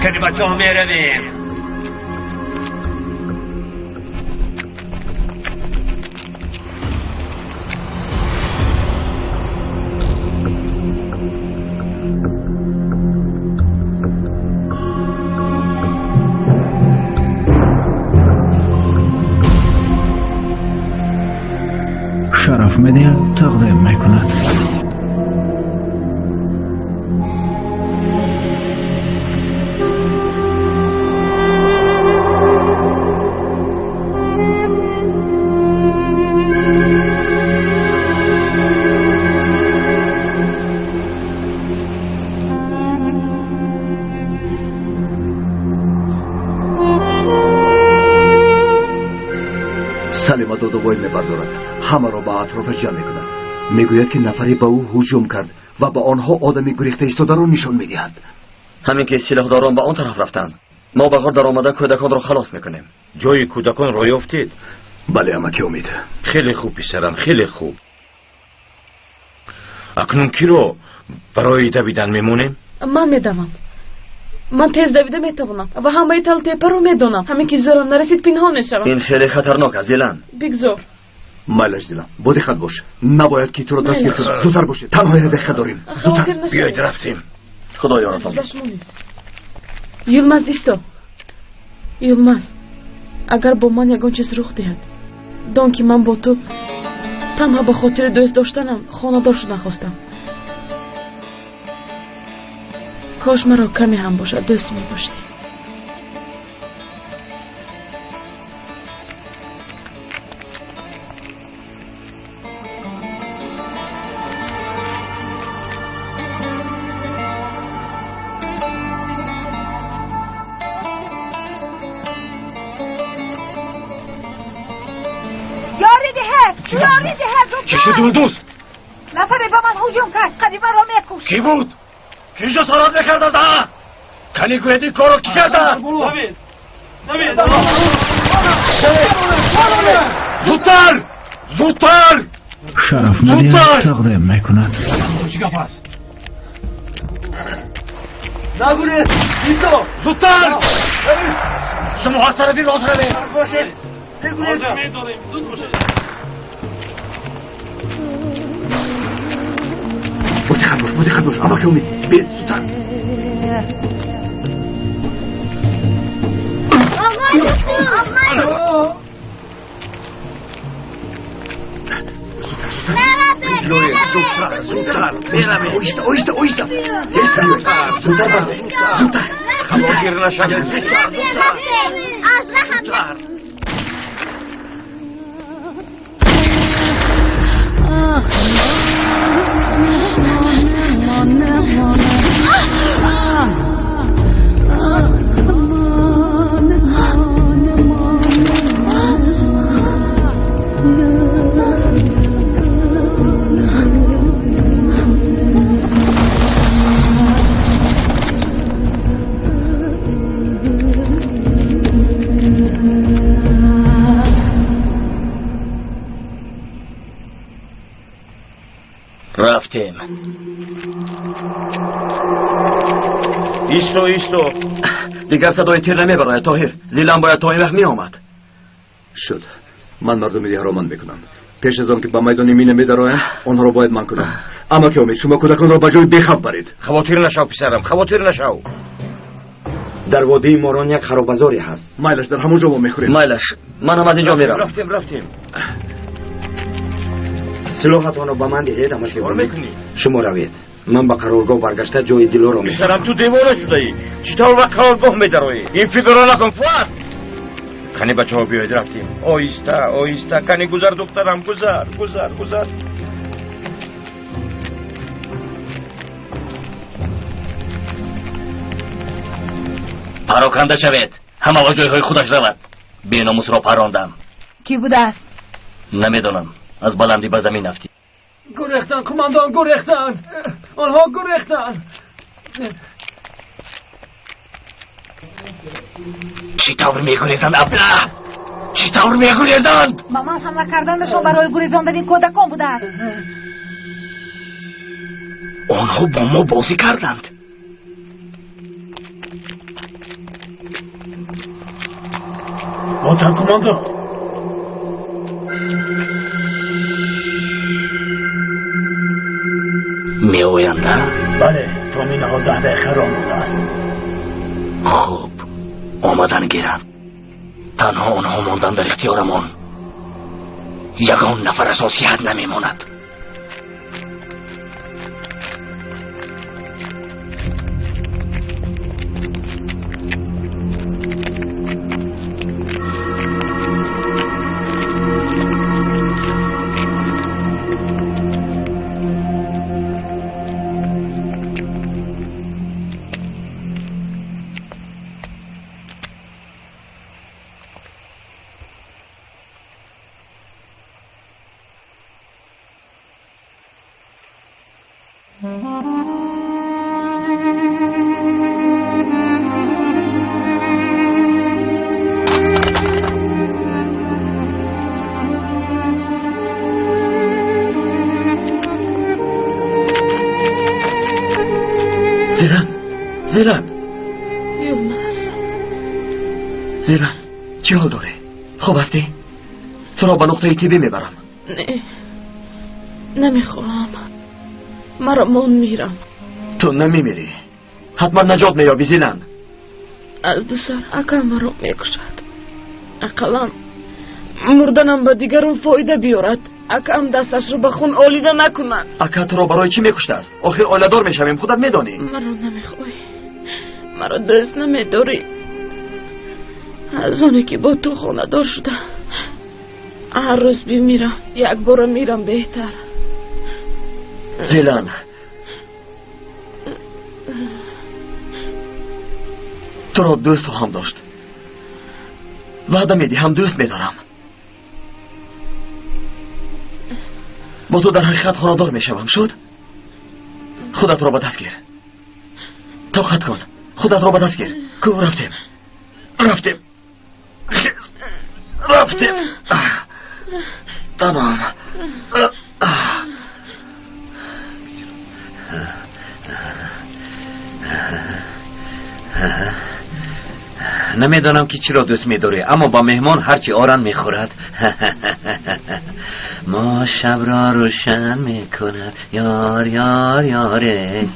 Кани бачаҳо меравем. Шараф Медиа тақдим мекунад. Салима додувой мебардорад, ҳамаро ба атрофаш ҷамъ мекунад. Мегӯяд, ки нафаре ба ӯ ҳуҷум кард ва ба онҳо одами гурехта истодаро нишон медиҳад. Ҳамин ки силоҳдорон ба он тараф рафтанд, мо ба ғор даромада кӯдаконро халос мекунем. Ҷои кӯдаконро ёфтед? Бале, амаки Умид. Хеле хуб, писарам, хеле хуб. Акнун киро барои давидан мемонем? Ман медавам. Ман тез давида метавонам ва ҳамаи талтепаро медонам. Ҳамин ки зӯрам нарасид, пинҳон мешавам. Ин хеле хатарнок аст, Зилан. Бигзор. Майлаш, Зилан, бо диққат бош. Набояд ки туро дастгир кунам. Зудтар бошед, танҳо як дақиқа дорем. Зудтар. Биёед, рафтем. Худо ёратон. Юлмаз, исто. Юлмаз, агар бо ман ягон чиз рух диҳад, дон ки ман бо ту танҳо ба хотири дӯст доштанам хонадор шудан хостам. Кош маро каме ҳам бошад дӯст медоштӣ. Ёрӣ диҳед, ёрӣ диҳед! Чӣ шуд, Улдуз? Нафаре ба ман ҳуҷум кард, қариб маро мекушт. Кӣ буд? Кӣ ҷасорат мекардад? Кани гӯяд, ин корро кӣ кардааст? Зудтар, зудтар! Шараф Медиа тақдим мекунад. Чӣ гап аст? Нагурез, исто! Зудтар! Шумо аз тарафи рост равед. Медонем, зуд бошед. Бо диққат бош, бо диққат бош, амаки Умид. Биед, зудтар. Зудтар, зудтар, меравем. Оҳиста, оҳиста, оҳиста. Тезтар, зудтар баро, зудтар. Хавотир нашавед. Зудтар. Рафтем. Исто, исто. Дигар садои тир намебарояд, Тоҳир. Зилан бояд то ин вақт меомад. Шуд. Ман мардуми деҳаро манъ мекунам. Пеш аз он ки ба майдони мина медароянд, онҳоро бояд манъ кунам. Амаки Умид, шумо кӯдаконро ба ҷои бехавф баред. Хавотир нашав, писарам, хавотир нашав. Дар водии Морон як харобазоре ҳаст. Майлаш, дар ҳамон ҷо мо мехӯрем. Майлаш, ман ҳам аз ин ҷо меравам. Рафтем, рафтем. Силоҳатонро ба ман диҳед, амаки Кор Умид. мекунӣ? Шумо равед. Ман ба қароргоҳ баргашта ҷои Дилоро мехоҳам. Писарам, ту девона шудаӣ. Чӣ тавр ба қароргоҳ медароӣ? Ин фикрро накун, Фуат. Кани бачаҳо, биёед, рафтем. Оҳиста, оҳиста. Кани гузар, духтарам, гузар, гузар, гузар. Пароканда шавед, ҳама ба ҷойҳои худаш равад. Беномусро парондам. Кӣ будааст? Намедонам, аз баландӣ ба замин афтид. Гурехтан, қумандон, гурехтан! Онҳо гурехтан! Чӣ тавр мегурезанд, абла? Чӣ тавр мегурезанд? Ба ман ҳамла карданашон барои гурезондани кӯдакон будааст. Онҳо бо мо бозӣ карданд. Омаданд, командон. Меоянд, а? Бале, то минаҳо 10 дақиқа роҳ мондааст. Хуб, омадан гиранд. Танҳо онҳо мондан дар ихтиёрамон. Ягон нафар аз он сиҳат намемонад. Зилан, Зилан, Юлмаз, Зилан, чӣ ҳол дорӣ? Хуб ҳастӣ? Туро ба нуқтаи тиббӣ мебарам. Не, намехоҳам. Маро мон мирам. Ту намемирӣ. Ҳатман наҷот меёбӣ, Зилан. Аз ду сар акам маро мекушад. Ақаллан мурданам ба дигарон фоида биёрад. Акам дасташро ба хун олида накунад. Ака туро барои чӣ мекуштааст? Охир оиладор мешавем, худат медонӣ. Маро намехоҳӣ, маро дӯст намедорӣ. Аз оне ки бо ту хонадор шуда ҳар рӯз бимирам, якбора мирам беҳтар. Зилан, туро дӯст хоҳам дошт. Ваъда медиҳам, дӯст медорам. Бо ту дар ҳақиқат хонадор мешавам, шуд? Худатро ба даст гир. Тоқат кун, худатро ба даст гир. Ку рафтем, рафтем, рафтем. Тамом. Намедонам ки чиро дӯст медорӣ, аммо ба меҳмон ҳарчи оранд мехӯрад. Мо шабро рӯшан мекунад, ёр ёр ёре,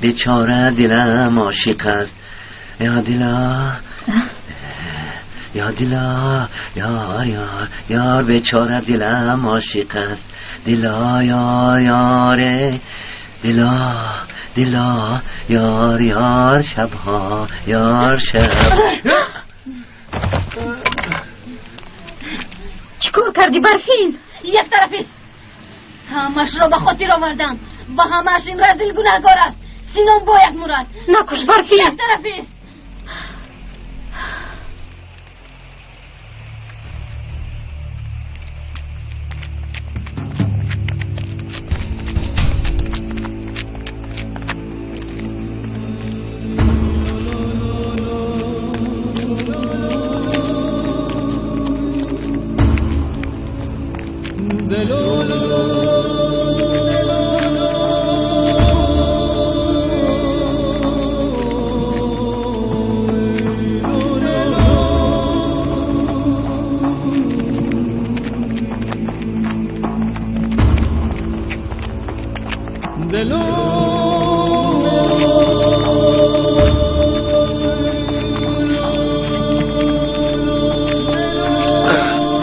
бечора дилам ошиқ аст. Ё дила, ё дила, ёр ёр ёр, бечора дилам ошиқ аст. Дила ёр ёре, дила дила, ёр ёр, шабҳо ёр шаб. Чӣ кор кардӣ, Барфин? Як тарафи ҳамашро ба хотир овардам. Ба ҳамаш ин разил гунаҳкор аст. Сином бояд мурад. Накуш, Барфин. Як тарафи.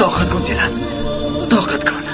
Тоқат кун, Зилан, тоқат кун.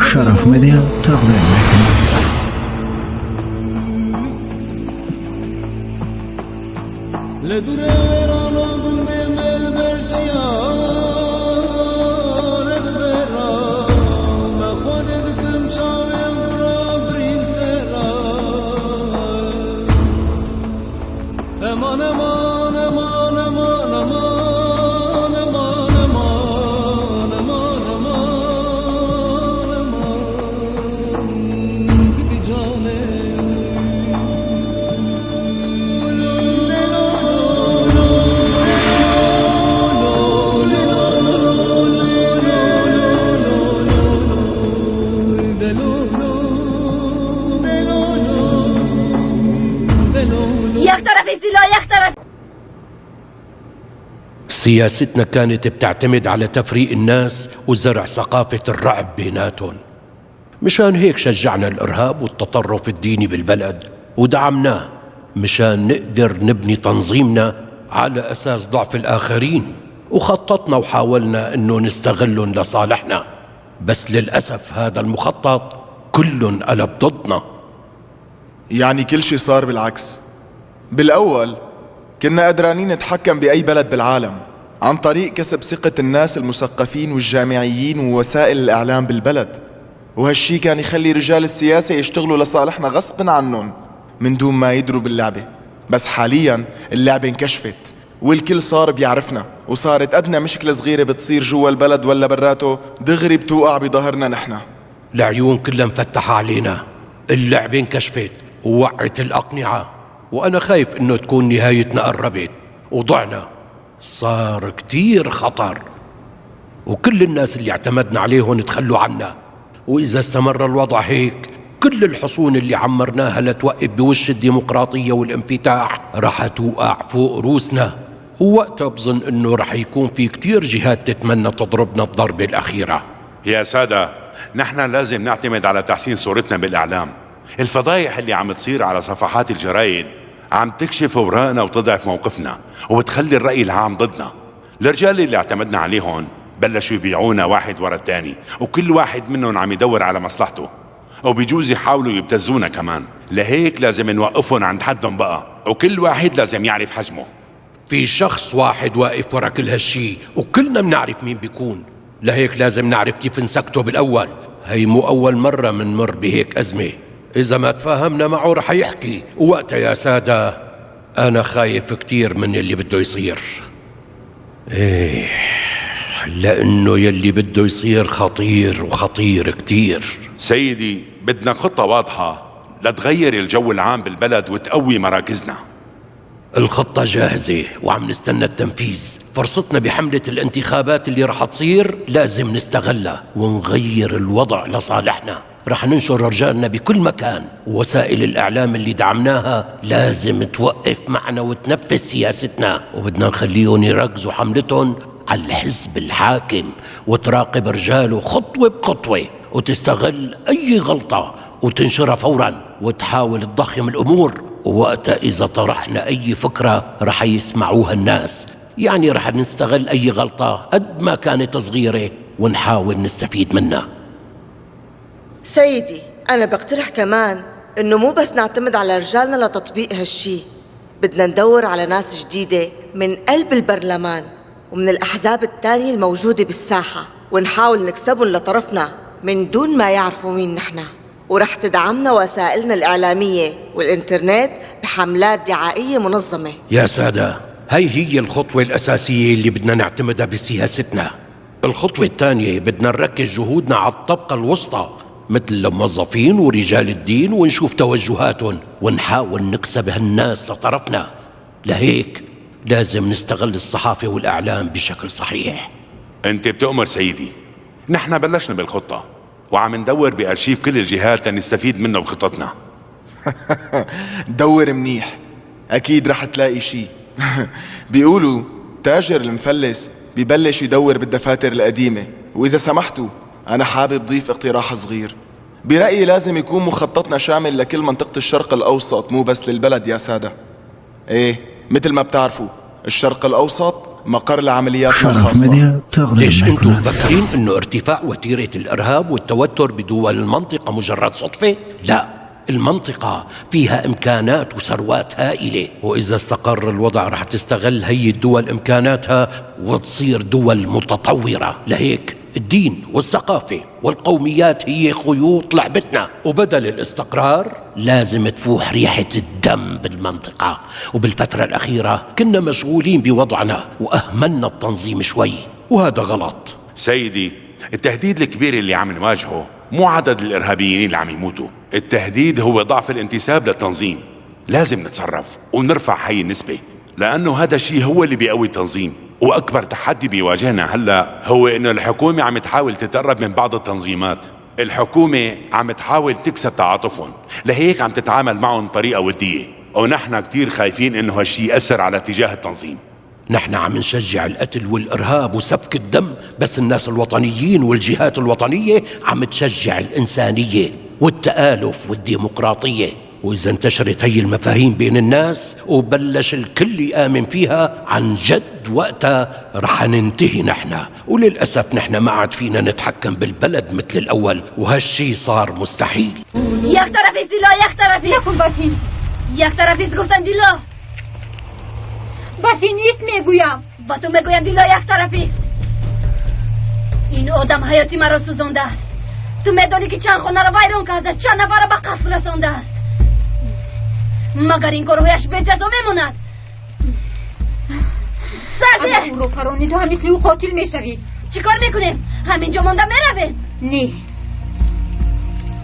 Шараф Медиа тақдим мекунад. Aman aman aman aman aman. رزیلا یک طرف. سياستنا كانت بتعتمد على تفريق الناس وزرع ثقافة الرعب بيناتهم، مشان هيك شجعنا الإرهاب والتطرف الديني بالبلد ودعمناه مشان نقدر نبني تنظيمنا على أساس ضعف الآخرين، وخططنا وحاولنا أنه نستغلهم لصالحنا، بس للأسف هذا المخطط كله انقلب ضدنا. يعني كل شيء صار بالعكس. بالأول كنا قدرانين نتحكم بأي بلد بالعالم عن طريق كسب ثقة الناس المثقفين والجامعيين ووسائل الإعلام بالبلد، وهالشي كان يخلي رجال السياسة يشتغلوا لصالحنا غصب عنهم من دون ما يدروا باللعبة. بس حاليا اللعبة انكشفت والكل صار بيعرفنا، وصارت أدنى مشكلة صغيرة بتصير جوا البلد ولا براته دغري بتوقع بظهرنا نحن. العيون كلها مفتحة علينا، اللعبة انكشفت ووقعت الأقنعة، وأنا خايف إنه تكون نهايتنا قربت وضعنا صار كتير خطر، وكل الناس اللي اعتمدنا عليهم تخلوا عنا، وإذا استمر الوضع هيك كل الحصون اللي عمرناها لتوقف بوش الديمقراطية والانفتاح رح توقع فوق روسنا، ووقتها بظن إنه رح يكون في كتير جهات تتمنى تضربنا الضربة الأخيرة. يا سادة، نحن لازم نعتمد على تحسين صورتنا بالإعلام. الفضايح اللي عم تصير على صفحات الجرايد عم تكشف أوراقنا وتضعف موقفنا وبتخلي الرأي العام ضدنا. الرجال اللي اعتمدنا عليهم بلشوا يبيعونا واحد ورا الثاني، وكل واحد منهم عم يدور على مصلحته، وبيجوز يحاولوا يبتزونا كمان. لهيك لازم نوقفهم عند حدهم بقى، وكل واحد لازم يعرف حجمه. في شخص واحد واقف ورا كل هالشي وكلنا بنعرف مين بيكون، لهيك لازم نعرف كيف نسكته بالأول. هي مو أول مرة منمر بهيك أزمة، إذا ما تفاهمنا معه رح يحكي، ووقتها يا سادة أنا خايف كتير من اللي بده يصير. إيه، لأنه يلي بده يصير خطير وخطير كتير. سيدي، بدنا خطة واضحة لتغير الجو العام بالبلد وتقوي مراكزنا. الخطة جاهزة وعم نستنى التنفيذ. فرصتنا بحملة الانتخابات اللي رح تصير لازم نستغلها ونغير الوضع لصالحنا. رح ننشر رجالنا بكل مكان، ووسائل الإعلام اللي دعمناها لازم توقف معنا وتنفذ سياستنا، وبدنا نخليهم يركزوا حملتهم على الحزب الحاكم وتراقب رجاله خطوة بخطوة، وتستغل أي غلطة وتنشرها فورا وتحاول تضخم الأمور. ووقتها إذا طرحنا أي فكرة رح يسمعوها الناس، يعني رح نستغل أي غلطة قد ما كانت صغيرة ونحاول نستفيد منها. سيدي، أنا بقترح كمان إنه مو بس نعتمد على رجالنا لتطبيق هالشي، بدنا ندور على ناس جديدة من قلب البرلمان ومن الأحزاب التانية الموجودة بالساحة، ونحاول نكسبهم لطرفنا من دون ما يعرفوا مين نحن. ورح تدعمنا وسائلنا الإعلامية والإنترنت بحملات دعائية منظمة. يا سادة، هي هي الخطوة الأساسية اللي بدنا نعتمدها بسياستنا. الخطوة الثانية بدنا نركز جهودنا على الطبقة الوسطى مثل الموظفين ورجال الدين، ونشوف توجهاتهم ونحاول نكسب هالناس لطرفنا. لهيك لازم نستغل الصحافة والإعلام بشكل صحيح. أنت بتؤمر سيدي، نحن بلشنا بالخطة وعم ندور بأرشيف كل الجهات لنستفيد منه بخطتنا. دور منيح، أكيد رح تلاقي شي. بيقولوا تاجر المفلس ببلش يدور بالدفاتر القديمة. وإذا سمحتوا أنا حابب ضيف اقتراح صغير. برأيي لازم يكون مخططنا شامل لكل منطقة الشرق الأوسط، مو بس للبلد يا سادة. إيه، مثل ما بتعرفوا الشرق الأوسط مقر لعملياتنا الخاصة. ليش انتم مفكرين انه ارتفاع وتيرة الارهاب والتوتر بدول المنطقة مجرد صدفة؟ لا، المنطقة فيها امكانات وثروات هائلة، واذا استقر الوضع رح تستغل هي الدول امكاناتها وتصير دول متطورة. لهيك الدين والثقافة والقوميات هي خيوط لعبتنا، وبدل الاستقرار لازم تفوح ريحة الدم بالمنطقة. وبالفترة الأخيرة كنا مشغولين بوضعنا وأهملنا التنظيم شوي، وهذا غلط. سيدي، التهديد الكبير اللي عم نواجهه مو عدد الإرهابيين اللي عم يموتوا، التهديد هو ضعف الانتساب للتنظيم. لازم نتصرف ونرفع هاي النسبة، لأنه هذا الشيء هو اللي بيقوي التنظيم. وأكبر تحدي بيواجهنا هلأ هو إنه الحكومة عم تحاول تتقرب من بعض التنظيمات. الحكومة عم تحاول تكسب تعاطفهم، لهيك عم تتعامل معهم بطريقة ودية. ونحن كتير خايفين انه هالشي يأثر على اتجاه التنظيم. نحن عم نشجع القتل والإرهاب وسفك الدم، بس الناس الوطنيين والجهات الوطنية عم تشجع الإنسانية والتآلف والديمقراطية. وإذا انتشرت هي المفاهيم بين الناس وبلش الكل يآمن فيها عن جد، وقتها رح ننتهي نحن. وللأسف نحن ما عاد فينا نتحكم بالبلد مثل الأول، وهالشي صار مستحيل. یک طرفی سیلا، یک طرفی نکن برفین. یک طرفی گفتن دیلا. برفین نیست میگویم. با تو میگویم دیلا یک طرفی. این آدم حیاتی مرا سوزانده است. تو میدانی که چند خانه را ویران کرده، چند نفر را به قتل رسانده است. مگر این کارهایش به جزا میماند؟ سرده! اگر او را پرانی تو هم مثل او قاتل میشوی. چیکار میکنیم؟ همینجا مانده میرویم. نه،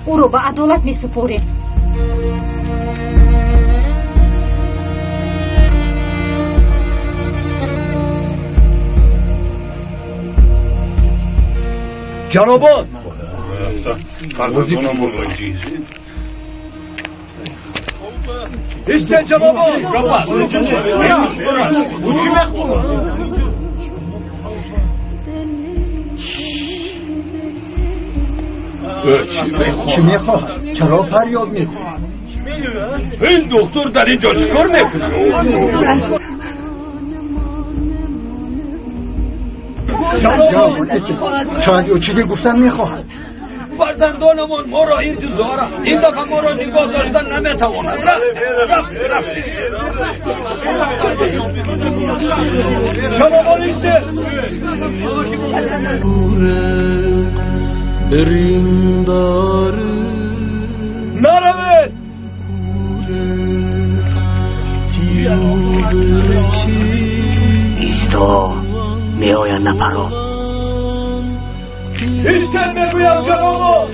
او را به عدالت میسپاریم. جنابان ایستید جنابان. چی میخواهد؟ چرا فریاد میکنی؟ این دکتر در اینجا چیکار میکنه؟ شاید او چیزی گفتن میخواهد. فرزندانمان ما را انتظارند. این دفعه ما را نگاه داشتن نمیتوانند. رفت رفت. جنابان ایستید. نروید. ایستا، میآیند نفرها. ایستید میگویم جنابان.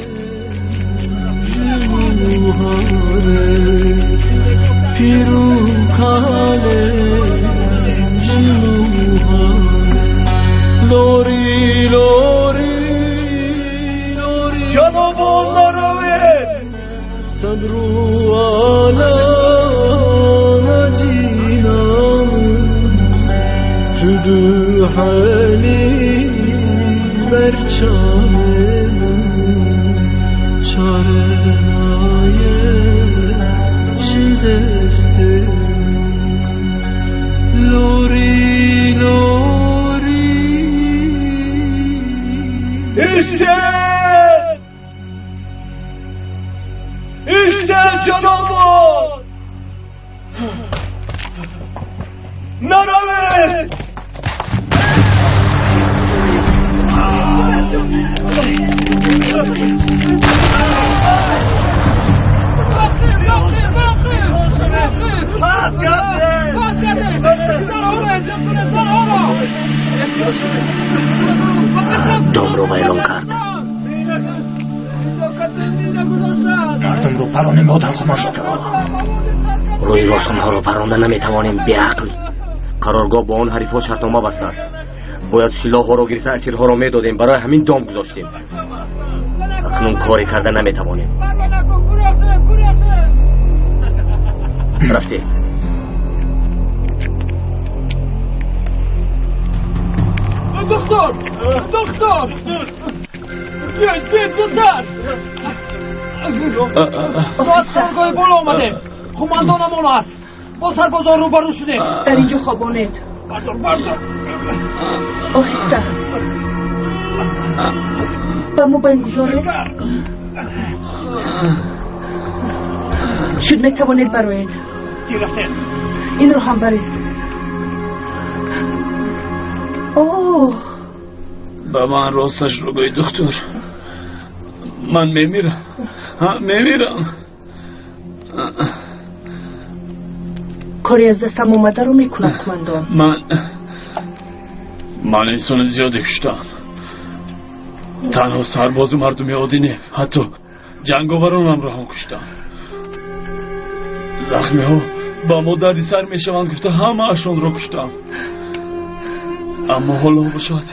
جنابان نروید. ایستید. ایستید جنابان. نروید. دام رو ویران کرد. مردم رو پرانیم آدم خماش. روی راست آنها رو پرانده نمیتوانیم. بیعقل. قرارگاه با آن حریفها شرطنامه بسته است. باید سلاح‌ها را گرفته اسیرها را میدادیم. برای همین دام گذاشتیم. اکنون کاری کرده نمیتوانیم. رفتیم. دکتر، دکتر، بیایید زودتر. ما از قرارگاه بالا آمدیم. قماندانمان است. با سربازان روبرو شدیم. در اینجا خوابانید. بردار بردار. آهسته. به ما گذارید. شد میتوانید برایید. این رو هم برید. اوه، به من راستش رو گوی دکتر. من میمیرم، میمیرم. کاری از دستم اومده رو میکنم کماندان. من انسان زیادی کشتم. تنها سرباز و مردم عادی نه، حتی جنگاورانم را هم کشتم. زخمی ها با ما دردی سر میشوند گفته همه اشان را کشتم. اما حالا باشد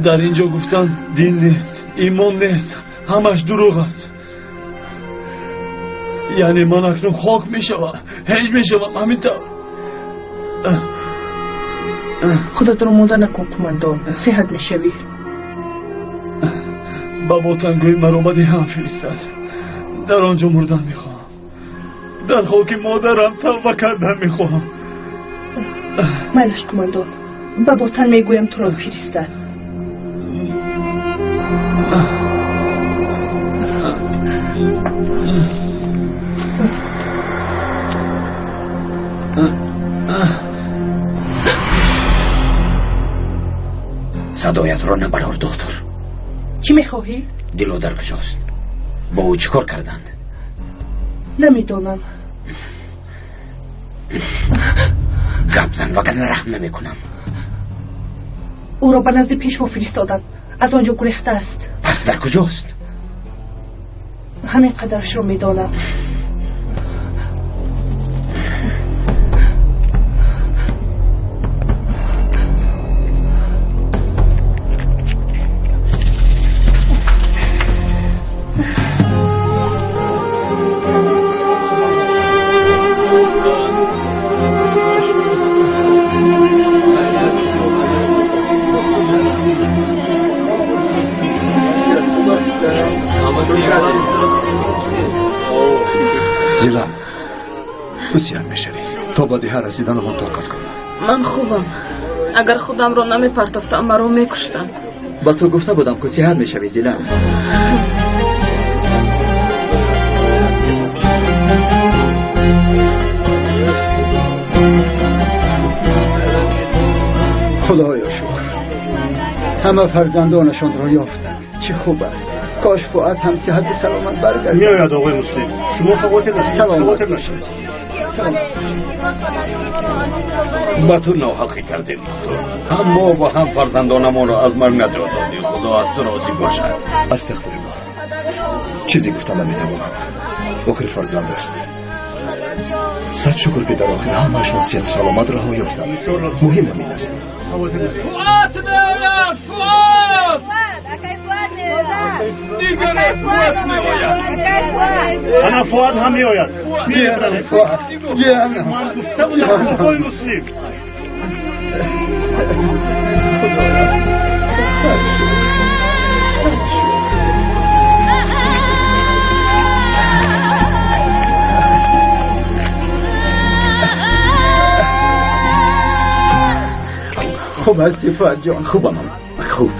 در اینجا گفتن دین نیست، ایمان نیست، همش دروغ است. Яъне ман акнун хок мешавам, ҳеҷ мешавам, ҳамин тавр. Худатро монда накун, қумандон, сиҳат мешавӣ. Ба ботангӯи маро ба деҳам фиристад. Дар он ҷо мурдан мехоҳам. Дар хоки модарам тавба кардан мехоҳам. Майлаш, қумандон, ба ботан мегӯям туро фиристад. Садоятро набарор, доктор. Чӣ мехоҳӣ? Дило дар куҷост? Бо ӯ чӣ кор карданд? Намедонам. Гап зан, вагарна раҳм намекунам. Ӯро ба назди пешво фиристоданд. Аз он ҷо гурехтааст. Пас дар куҷост? Ҳамин қадарашро медонам. Зилан, ту сиҳат мешавӣ. То ба деҳа расиданамон тоқат кун. Ман хубам. Агар худамро намепартофтам, маро мекуштанд. Ба ту гуфта будам, ку сиҳат мешавӣ, Зилан. Худоё шукр, ҳама фарзандонашонро ёфтанд. Чӣ хуб аст. Кош Фуад ҳам сиҳату саломат баргардад. Меояд, оғои Муслим. Шумо хавотир нашавед. Хавотир нашавед. Ба ту ноҳақӣ кардем, доктор. Ҳам мо ва ҳам фарзандонамонро аз марг наҷот додӣ. Худо аз ту розӣ бошад. Астағфируллоҳ, чизе гуфта наметавонам. Охир фарзанд аст. Сад шукр, ки дар охир ҳамаашон сиҳату саломат раҳо ёфтанд. Муҳим ҳамин аст. Фуат меояд! Фуат! Дигаре Фуат меояд! Ана Фуат ҳам меояд. Фуат, Ман гуфта будам, оғои Муслим. Хуб ҳастӣ, Фуат ҷон? Хубам, хуб.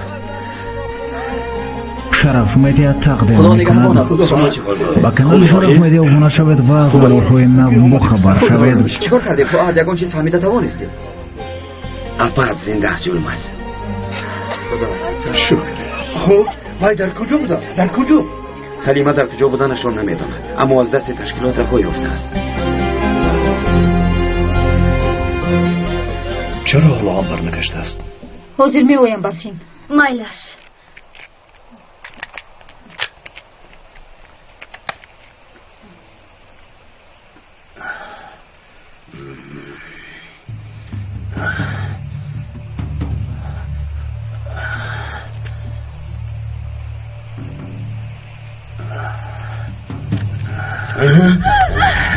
Шараф Медиа тақдим мекунад. Ба канали Шараф Медиа обуна шавед ва аз наворҳои нав бохабар шавед. Чӣ кор кардем, Фуад? Ягон чиз фаҳмида тавонистем? Аппарат зинда аст, Юлмаз. Шукр. Хуб, вай дар куҷо буда? Дар куҷо? Салима дар куҷо буданашро намедонад, аммо аз дасти ташкилот раҳо ёфтааст. Чаро ҳоло ҳам барнагаштааст? Ҳозир меоям, Барфин. Майлаш.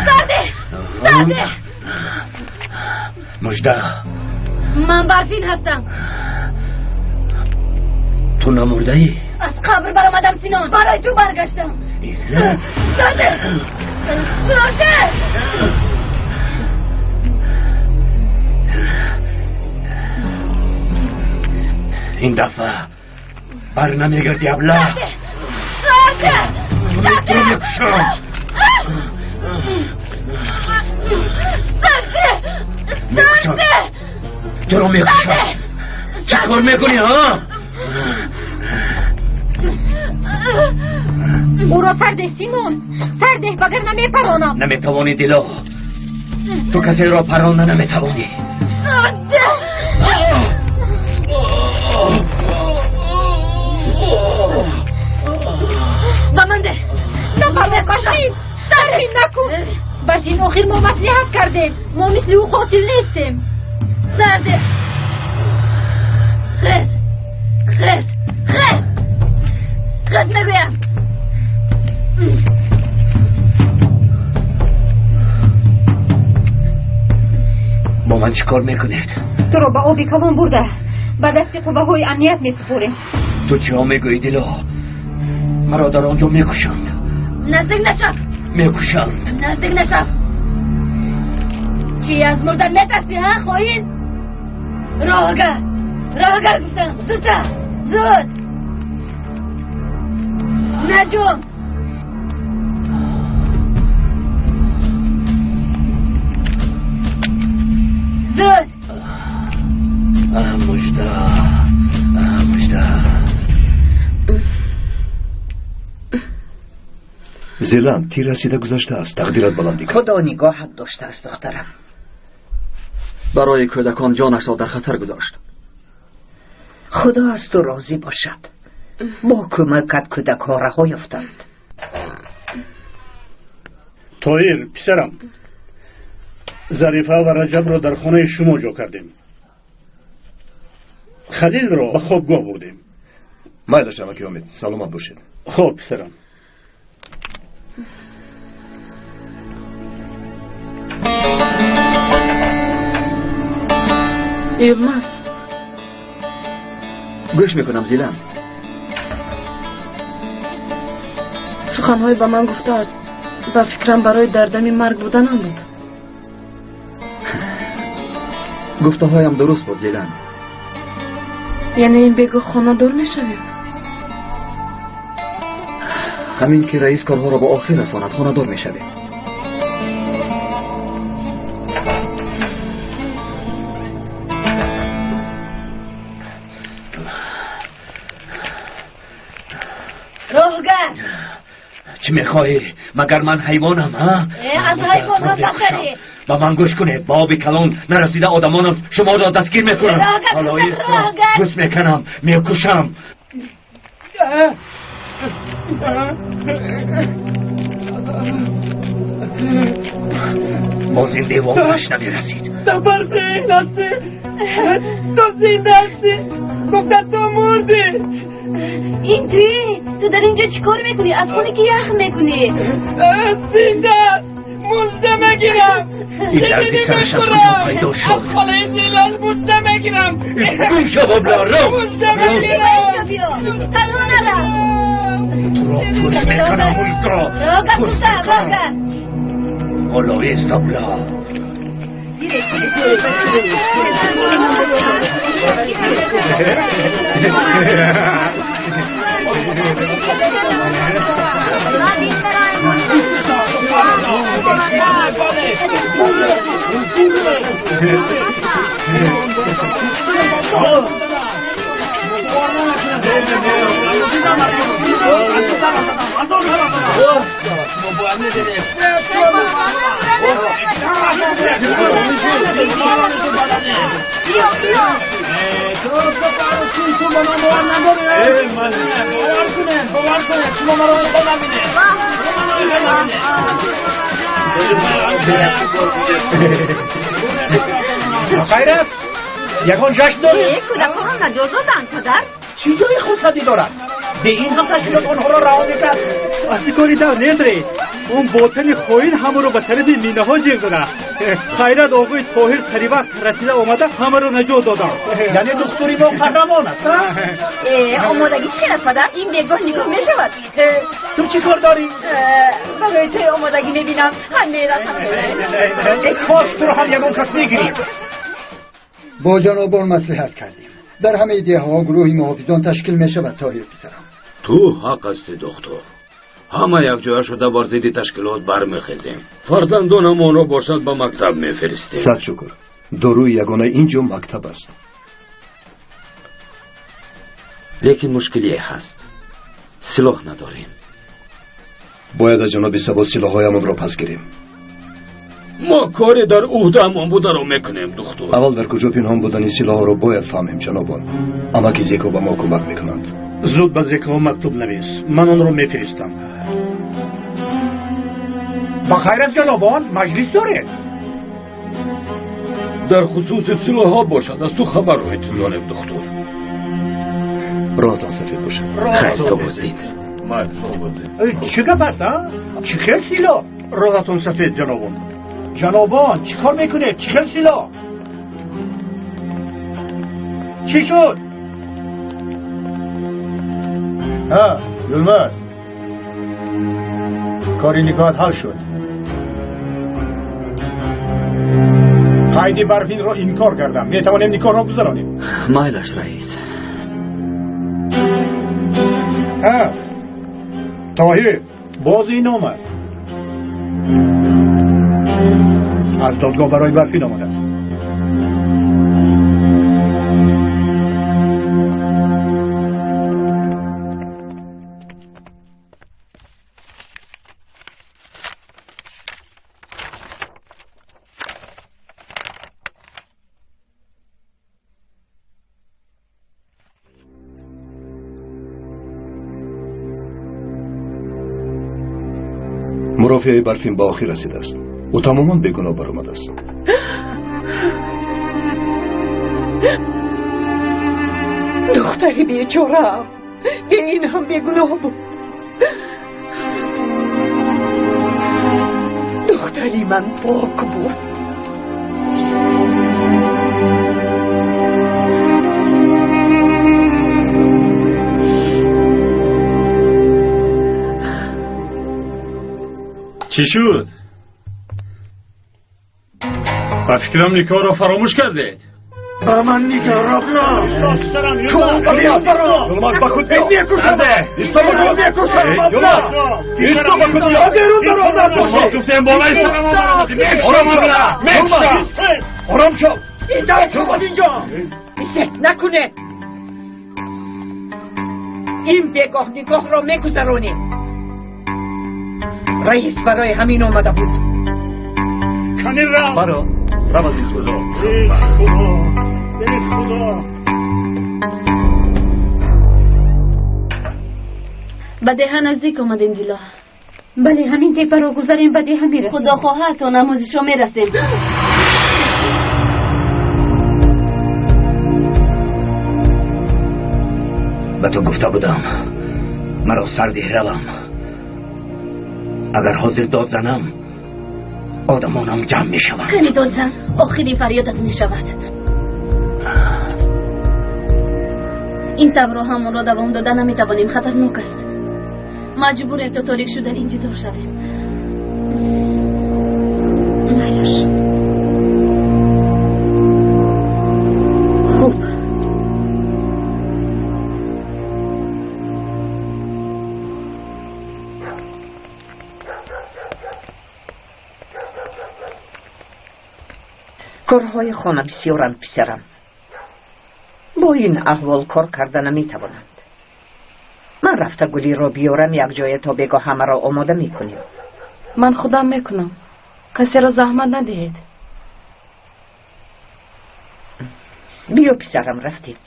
Сарде! Сарде! Мужда. Ман Барфин ҳастам. Ту намурдаӣ? Аз қабр баромадам, Синон. Барои ту баргаштам. Сарде! Сарде! Ин дафъа бар намегарди, абла. Сарде! Ту мекушам. Сарде! Мекушам. Туро мекушам. Чӣ кор мекунӣ, ҳа? Ӯро сардеҳ, Синон, сардеҳ, вагарна мепаронам. Наметавонӣ, Дило. Ту касеро паронда наметавонӣ. Сарде! Ба ман деҳ. Напарде, Барфин, Барфин, накун. Барфин, охир мо маслиҳат кардем. Мо мисли ӯ қотил нестем. Сарде! Хез! Хез! Хез! Хез мегӯям! Бо ман чӣ кор мекунед? Туро ба оби калон бурда ба дасти қувваҳои амният месупорем. Ту чиҳо мегӯӣ, Дило? Маро дар он ҷо мекушанд. Наздик нашав! Мекушанд. Наздик нашав! Чӣ, аз мурдан метарсӣ, ҳа, хоин? Роҳгар! Роҳгар гуфтам! Зудтар! Зуд! Наҷум! Зуд! Мужда, мужда. Зелан, тир расида гузаштааст, тақдират баландӣ кард. Худо нигоҳат доштааст, духтарам. Барои кӯдакон ҷонашро дар хатар гузошт. Худо аз ту розӣ бошад. Бо кӯмакат кӯдакҳо раҳо ёфтанд. Тоҳир, писарам, Зарифа ва Раҷабро дар хонаи шумо ҷо кардем. Халилро ба хобгоҳ бурдем. Майлаш, амаки Омид, саломат бошед. Хоб, писарам. Йилмаз. Гӯш мекунам, Зилан. Суханҳои ба ман гуфтаат ба фикрам барои дар дами марг буданам буд. Гуфтаҳоям дуруст буд, Зилан. Яъне ин бегоҳ хонадор мешавем? Ҳамин ки раис корҳоро ба охир расонад, хонадор мешавем. Роҳгар! Чӣ мехоҳӣ? Магар ман ҳайвонам, ҳа? Аз ҳайвон ҳам бадтарӣ. Ба ман гӯш кунед, ба оби калон нарасида одамонам шуморо дастгир мекунам. Роҳгар, роҳгар! Гӯш мекунам, мекушам. Боз ин девонаш намерасид. Ту барзин ҳастӣ, ту зинда ҳастӣ, гуфта ту мурдӣ. Ин туӣ? Ту дар инҷо чӣ кор мекунӣ? Аз хоне ки ях мекунӣ? Зинда мужда мегирам. Ин дарди сараш аз куҷо пайдо шуд? Аз холаи Зилан мужда мегирам. Гум шав, абла, рав! Мужда мегирам. Инҷо биё, танҳо нарав. Туро пӯст мекунам, мужда. Роҳгар гуфтам, роҳгар. Ҳоло ест, абла. Хайр аст? Ягон ҷашн доред? Кӯдаконро наҷот доданд, падар. Чӣ ҷои хурсандӣ дорад? Бе ин ҳам ташкилот онҳоро раҳо мекард. Аз кори дав нест, он ботани хоин ҳамаро ба тарафи минаҳо ҷиғ зада. Хайрат, оғои Тоҳир сари вақт расида омада ҳамаро наҷот додам. Яъне духтури мо қаҳрамон аст, Омодагӣ чӣ хел аст, падар? Ин бегоҳ нигоҳ мешавад. Ту чӣ кор дорӣ? Барои тои омодагӣ мебинам, ҳам мерасам. Э, кош туро ҳам ягон кас мегирифт. Бо ҷанобон маслиҳат кардем. Дар ҳамаи деҳаҳо гурӯҳи муҳофизон ташкил мешавад, Тоҳир писарам. Ту ҳақ ҳастӣ, духтур. Ҳама якҷоя шуда бар зидди ташкилот бармехезем. Фарзандонамонро бошад ба мактаб мефиристем. Сад шукр, доруи ягона ин ҷо мактаб аст. Лекин мушкилие ҳаст, силоҳ надорем. Бояд аз ҷаноби Сабо силоҳҳоямонро пас гирем. Мо коре дар ӯҳдаамон бударо мекунем, духтур. Аввал дар куҷо пинҳон будани силоҳро бояд фаҳмем, ҷанобон. Амаки Зеко ба мо кӯмак мекунанд. Зуд ба Зекоҳо мактуб навис, ман онро мефиристам. Ба хайр аст, ҷанобон, маҷлис доред? Дар хусуси силоҳҳо бошад, аз ту хабарро интизорем, духтур. Роҳатон сафед бошад. Хайр, то боздид. Чӣ гап аст, а? Чӣ хел силоҳ? Роҳатон сафед, ҷанобон. Ҷанобон, чӣ кор мекунед? Чӣ хел силоҳ? Чӣ шуд? Ҳа, Юлмаз. Кори никоҳат ҳал шуд. Қайди Барфинро инкор кардам. Метавонем никоҳро гузаронем. Майлаш, раис. Ҳа, Тоҳир, боз ин омад. Аз додгоҳ барои Барфин омадааст. Мурофиаи Барфин ба охир расидааст. Ӯ тамоман бегуноҳ баромадааст. Духтари бечораам бе ин ҳам бегуноҳ буд. Духтари ман пок буд. Чӣ шуд? Ба фикрам никоҳро фаромӯш кардед. Ба ман никоҳро Юлмаз, ба худ биё. Исто ба худ. Юлмаз, исто ба худ биё. Мо гуфтем болои сарам омадӣ. Ором шав. Ором шав. Инҷо накунед. Ин бегоҳ никоҳро мегузаронем. Раис барои ҳамин омада буд. Кани рав. Баро, рав аз инҷо. Эй Худо, эй Худо. Ба деҳа наздик омадем, Дило. Бале, ҳамин тепаро гузарем, ба деҳа мерасем. Худо хоҳад, то намози шом мерасем. Ба ту гуфта будам, маро сардиҳ равам. Агар ҳозир дод занам, одамонам ҷамъ мешаванд. Кани дод зан, охирин фарёдат мешавад. Ин таврро ҳамонро давом дода наметавонем, хатарнок аст. Маҷбурем то торик шудан интизор шавем. Майлаш. Хуб. Корҳои хона бисёранд, писарам. Бо ин аҳвол кор карда наметавонанд. Ман рафта гулиро биёрам, якҷоя то бегоҳ ҳамаро омода мекунем. Ман худам мекунам. Касеро заҳмат надиҳед. Биё, писарам, рафтем.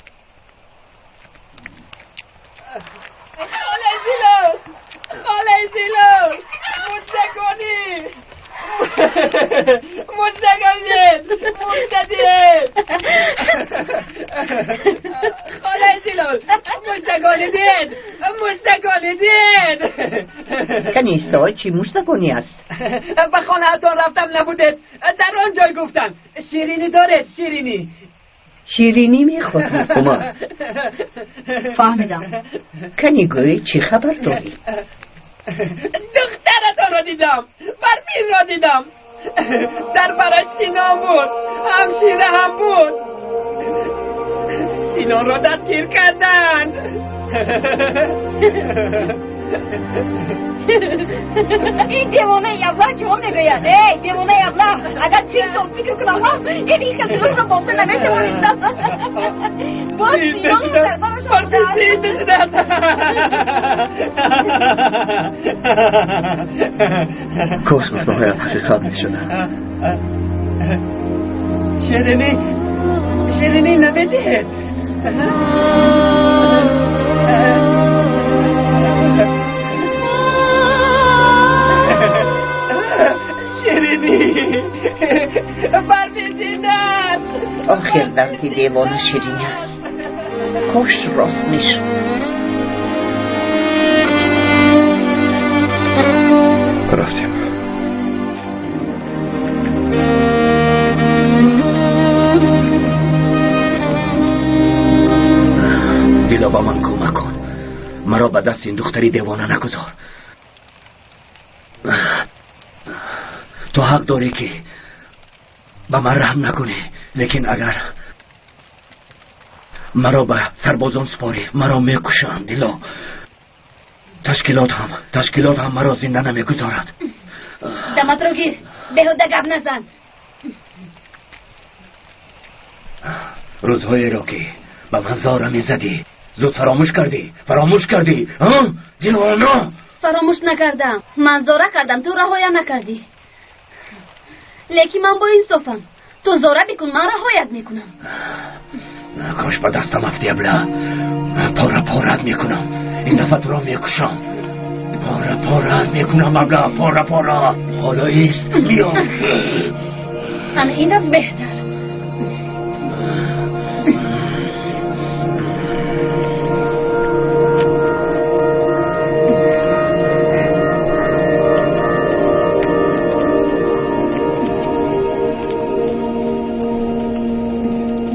Холаи Зилол! Холаи Зилол! Муждагонӣ! Муждагонӣ! Муждадиҳед! Холаи Зилол! Муждагонӣ диҳед! Муждагонӣ диҳед! Канисо, чӣ муждагонӣ аст? Ба хонаатон рафтам, набудед. Дар он ҷой гуфтанд. Ширинӣ доред, ширинӣ. Ширинӣ мехоҳӣ? Умар. Фаҳмидам. Кани гӯй, чӣ хабар дорӣ? Духтаратонро дидам, Барфинро дидам. Дар бараш Синон буд, ҳамшира ҳам буд. Синонро дастгир карданд. Ин девонаи аблаҳ чиҳо мегӯяд? Эй, девонаи аблаҳ, агар 40 сол фикр кунам ҳам ин ин хасилотро бофта наметавонистам. Боз Синону сардараш шудааст. Кош гуфтаҳоят ҳақиқат мешуда. Ширинӣ, ширинӣ намедиҳед? Ширинӣ Барфин зинда аст. Охир дарди девона ширинӣ аст. Кош рост мешуд. Рафтем. ба дасти ин духтари девона нагузор. Ту ҳақ дорӣ ки ба ман раҳм накунӣ, лекин агар маро ба сарбозон супорӣ, маро мекушанд. Дило, ташкилот ҳам маро зинда намегузорад. Даматро гир, беҳуда гап назан. Рӯзҳоеро ки ба ман зора мезадӣ зуд фаромӯш кардӣ, фаромӯш кардӣ, девона. Фаромӯш накардам, ман зора кардам, ту раҳоя накардӣ. Лекин ман бо инсофам. Ту зора бикун, ман раҳоят мекунам. Кош ба дастам афти, абла. Пора порат мекунам. Ин дафъа туро мекушам. Пора порат мекунам, абла, пора пора. Ҳоло ист, биё. Ана ин дафъ беҳтар.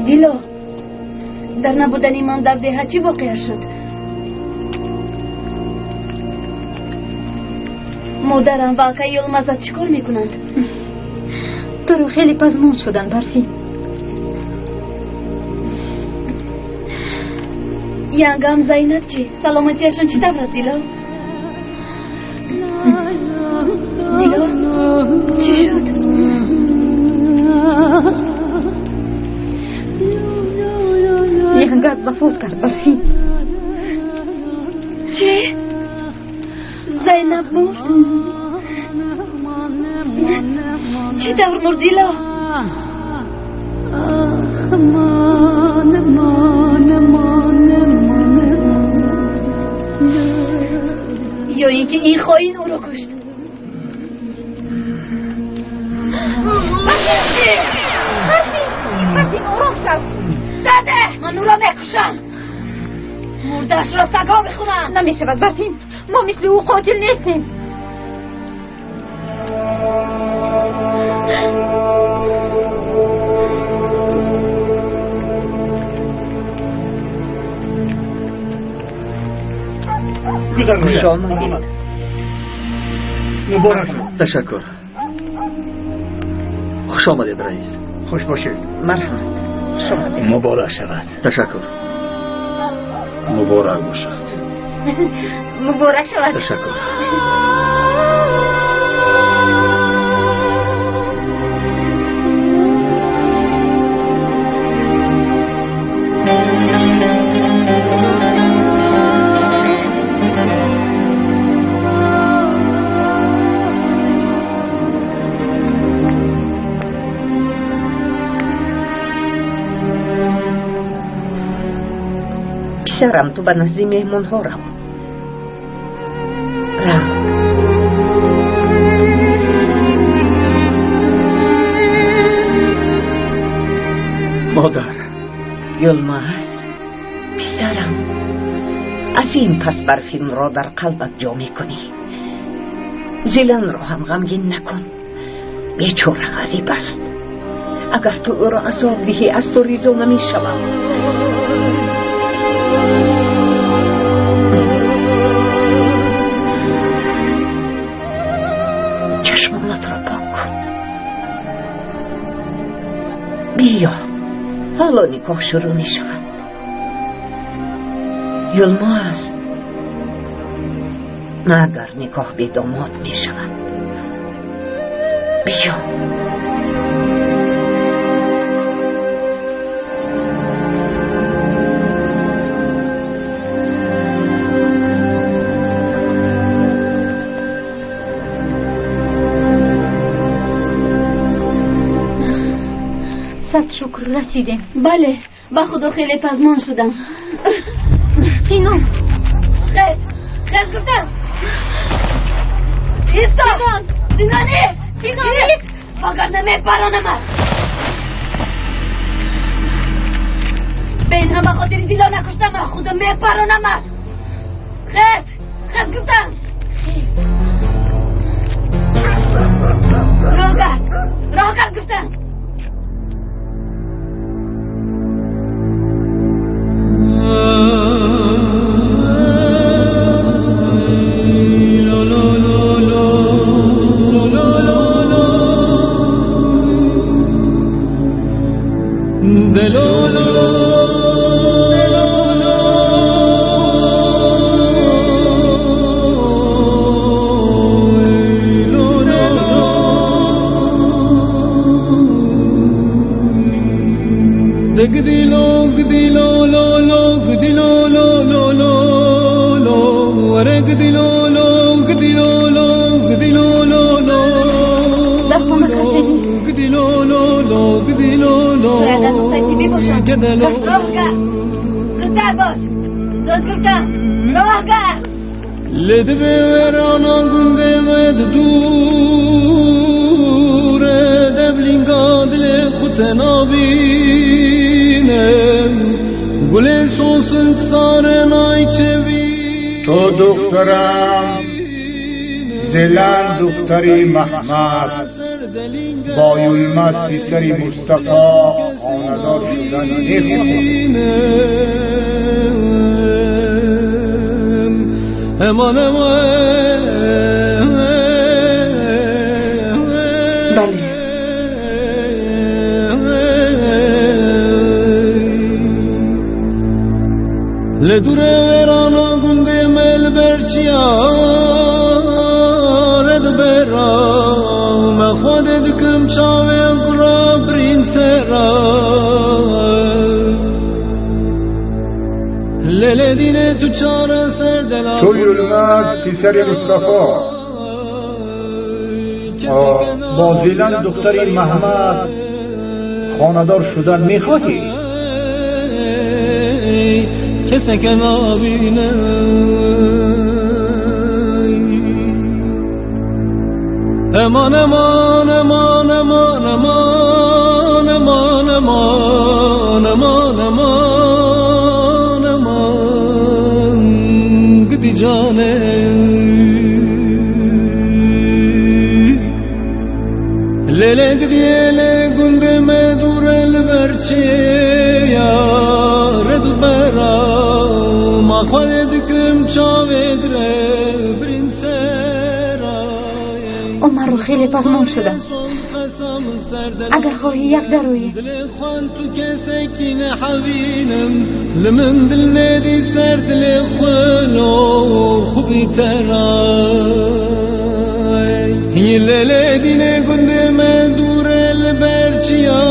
Дило, дар набудани ман дар деҳа чӣ воқеа шуд? Модарам ва акаи Йулмазат чӣ кор мекунанд? Туро хеле пазмон шуданд, Барфин. Янгам Зайнаб чӣ? Саломатиашон чӣ тавр аст, Дило? Дило, чӣ шуд? Янгат вафот кард, Барфин. Чӣ? Зайнаб мурд? Чӣ тавр мурд, Дило? Ё ин ки ин хоин ӯро кушт? Барфин, Барфин, ором шав. Заде, ман ӯро мекушам. Мурдаашро сагҳо мехӯранд. Намешавад, Барфин, мо мисли ӯ қотил нестем. Хуш омадед. Муборак. Ташаккур. Хуш омадед, раис. Хуш бошед. Марҳамат. Хуш омадед. Муборак шавад. Ташаккур. Муборак бошад. Муборак шавад. Ташаккур. Писарам, ту ба назди меҳмонҳо рав. Рав. Модар. Йулмаз, писарам, аз ин пас Барфинро дар қалбат ҷо мекунӣ. Зиланро ҳам ғамгин накун. Бечора ғариб аст. Агар ту ӯро азоб диҳӣ, аз ту ризо намешавам. Чашмонатро пок кун. Биё, ҳоло никоҳ шурӯъ мешавад. Йулмаз, магар никоҳ бедомод мешавад? Биё. Сад шукр, расидем. Бале, ба худо хеле пазмон шудам. Синон. Хез, хез гуфтам. Исто! Синони! Синони! Вагарна мепаронамат. Ба ин ҳама хотири Дило накуштам, ба худо мепаронамат. Хез, хез гуфтам. Роҳ гард, роҳ гард гуфтам. دقديلو قديلو لو لو قديلو لو لو لو لو ورقديلو لو قديلو لو قديلو لو لو در خانه کسی نیست. قديلو لو لو قديلو لو شاید از ترتیبی باشم. راه کرد، زودتر باش. زود گفتم راه کرد. لدبه ورانا گنده مد دوره دبلینگا دل خود نابینم گل سوسن سار نایچوی. تو دخترم زلن دختری محمد با یلمز پسری مصطفی خانه‌دار شدن نمی‌خواهی. امان امان. بله. لدور ورانا گنده مل برچیا رد برا مخواد دکم چاوه گرا برین سرا لیل دینه تو چاره سر دلا. تو یلمز پسر مصطفی با زیلن دختری محمد خانه‌دار شدن میخواهی؟ کسی که نابینه امان امان امان امان امان امان امان امان امان امان گدی جانه لیل گدی گنده مدور البرچه یا رد برا ما خود دکم چاوه گره برین سرا. عمر خیلی پزمان شدم. اگر خواهی یک درویی. لمن دل ندی سر دل خلو خوبی ترای لیل دینه گنده من دور البرچیا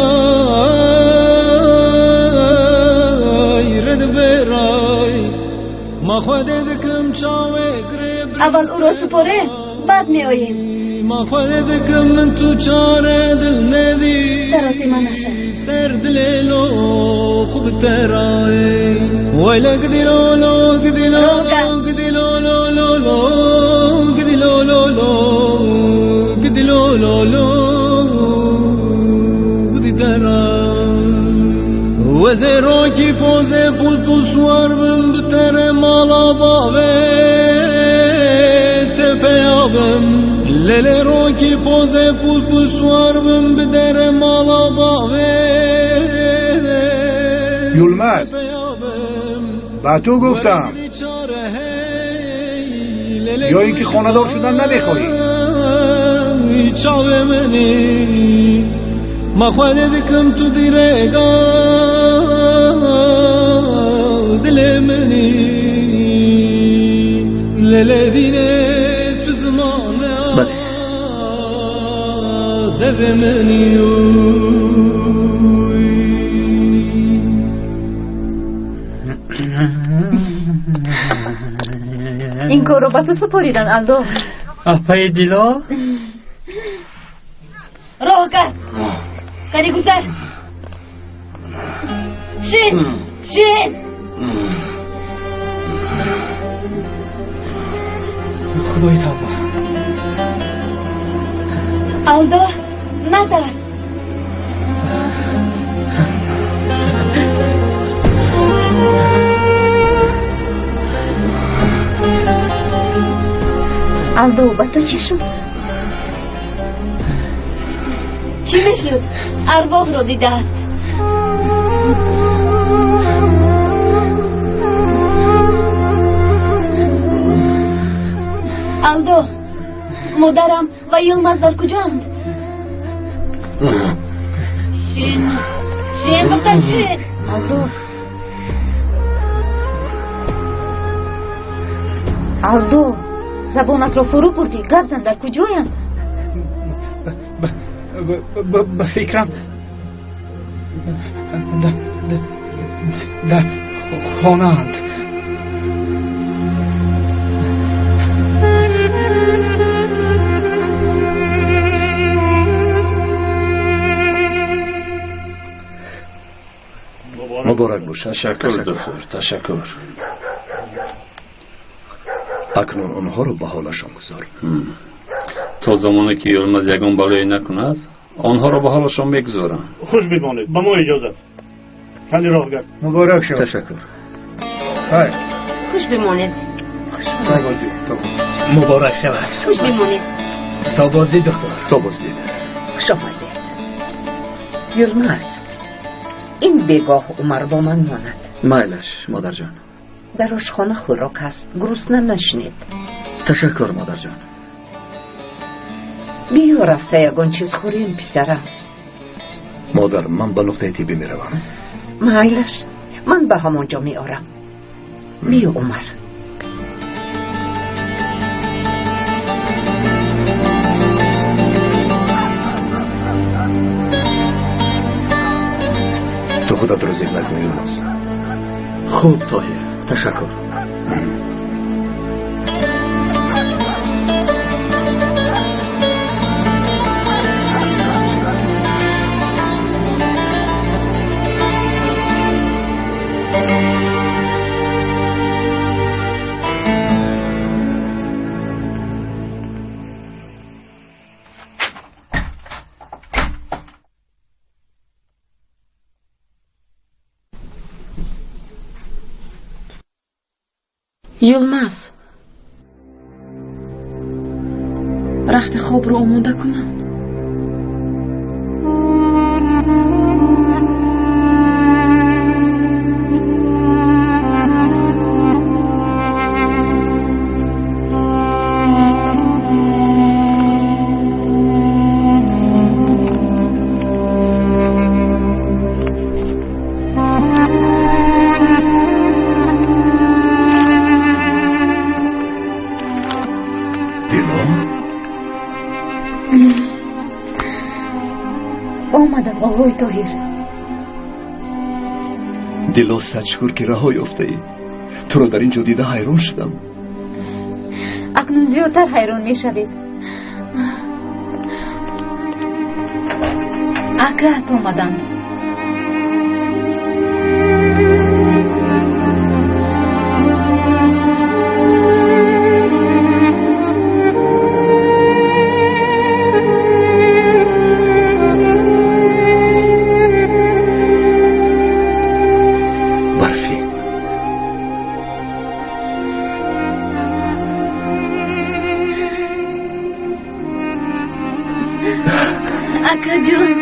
رد برای ما خود دکم چاوه گره. اول او را سپاره بعد می آییم. ما خود دکم من تو چاره دل ندی سراسی من نشه سر دل لو خوب ترای ویل قدیلو لو قدیلو قدیلو لو لو لو قدیلو لو لو قدیلو لو لو قدی ترای وزیرو کی پوزه پول پوسوار بم بتر مالا باوه تپیابم لیل رو کی پوزه پول پوسوار بم بدر مالا باوه. یلمز با تو گفتم یا اینکه خانه‌دار شدن نمیخواهی؟ چاوه منی ما خود دکم تو دیرگا دل منی لیل دینه تو زمانه دو منی. این کارو با تو سپریدن الدو. آپای دیلو راه کرد کاری گذر. شین شین. خدای توبه. الدو نترس. الدو با تو چی شد؟ چی میشد؟ ارواح رو دیده است. الدو مادرم و یلمز در کجاند؟ شین شین گفتم شین. الدو الدو زبانت را فرو بردی. گپ زن در کجایند؟ به فکرم Дар хонаанд. Муборак бошад. Ташаккур, доктор, ташаккур. Акнун онҳоро ба ҳолашон гузор. То замоне ки Йилмаз ягон балое накунад, онҳоро ба ҳолашон мегузорам. Хуш бимонед, ба мо иҷозат. Кани роҳ гард. Муборак шавад. Ташаккур. Хайр. Хуш бимонед. То боздид. Муборак шавад. Хуш бимонед. То боздид, доктор. То боздид. Хуш омадед. Йилмаз, ин бегоҳ Умар бо ман монад. Майлаш, модарҷон. Дар ошхона хӯрок ҳаст, гурусна нашинед. Ташаккур, модарҷон. Биё рафта ягон чиз хӯрем, писарам. Модар, ман ба нуқтаи тиббӣ меравам. Майлаш, ман ба ҳамон ҷо меорам. Биё, Умар. Ту худатро зиқ накун, Йилмаз. Хуб, Тоҳир, ташаккур. Йилмаз, рахти хобро омода кунам. Омадам, оғои Тоҳир. Дило, сад шукр ки раҳо ёфтаӣ. Туро дар ин ҷо дида ҳайрон шудам. Акнун зиёдтар ҳайрон мешавед. Акаат омадам. Акаҷон.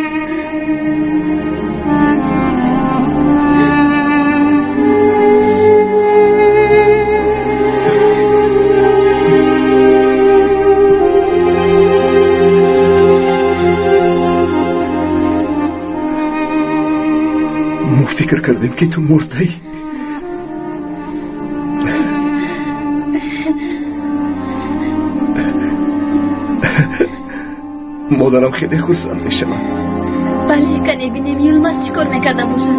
Мо фикр кардем ки ту мурдаӣ. Модарам хеле хурсанд мешавад. Бале, кане бинем Йилмаз чӣ кор мекарда бошад.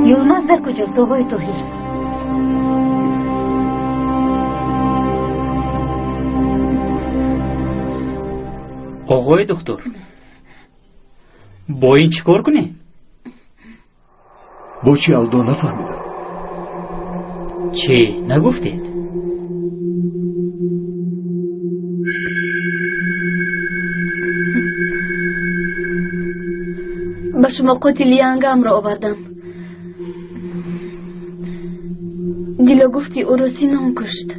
Йилмаз дар куҷост, оғои Тоҳир? Оғои доктор, бо ин чӣ кор кунем? Бо чӣ, Алдо, нафаҳмидам. Чӣ нагуфтед? Ба шумо қотили янгамро овардам. Дило гуфти ӯро Синон кушт.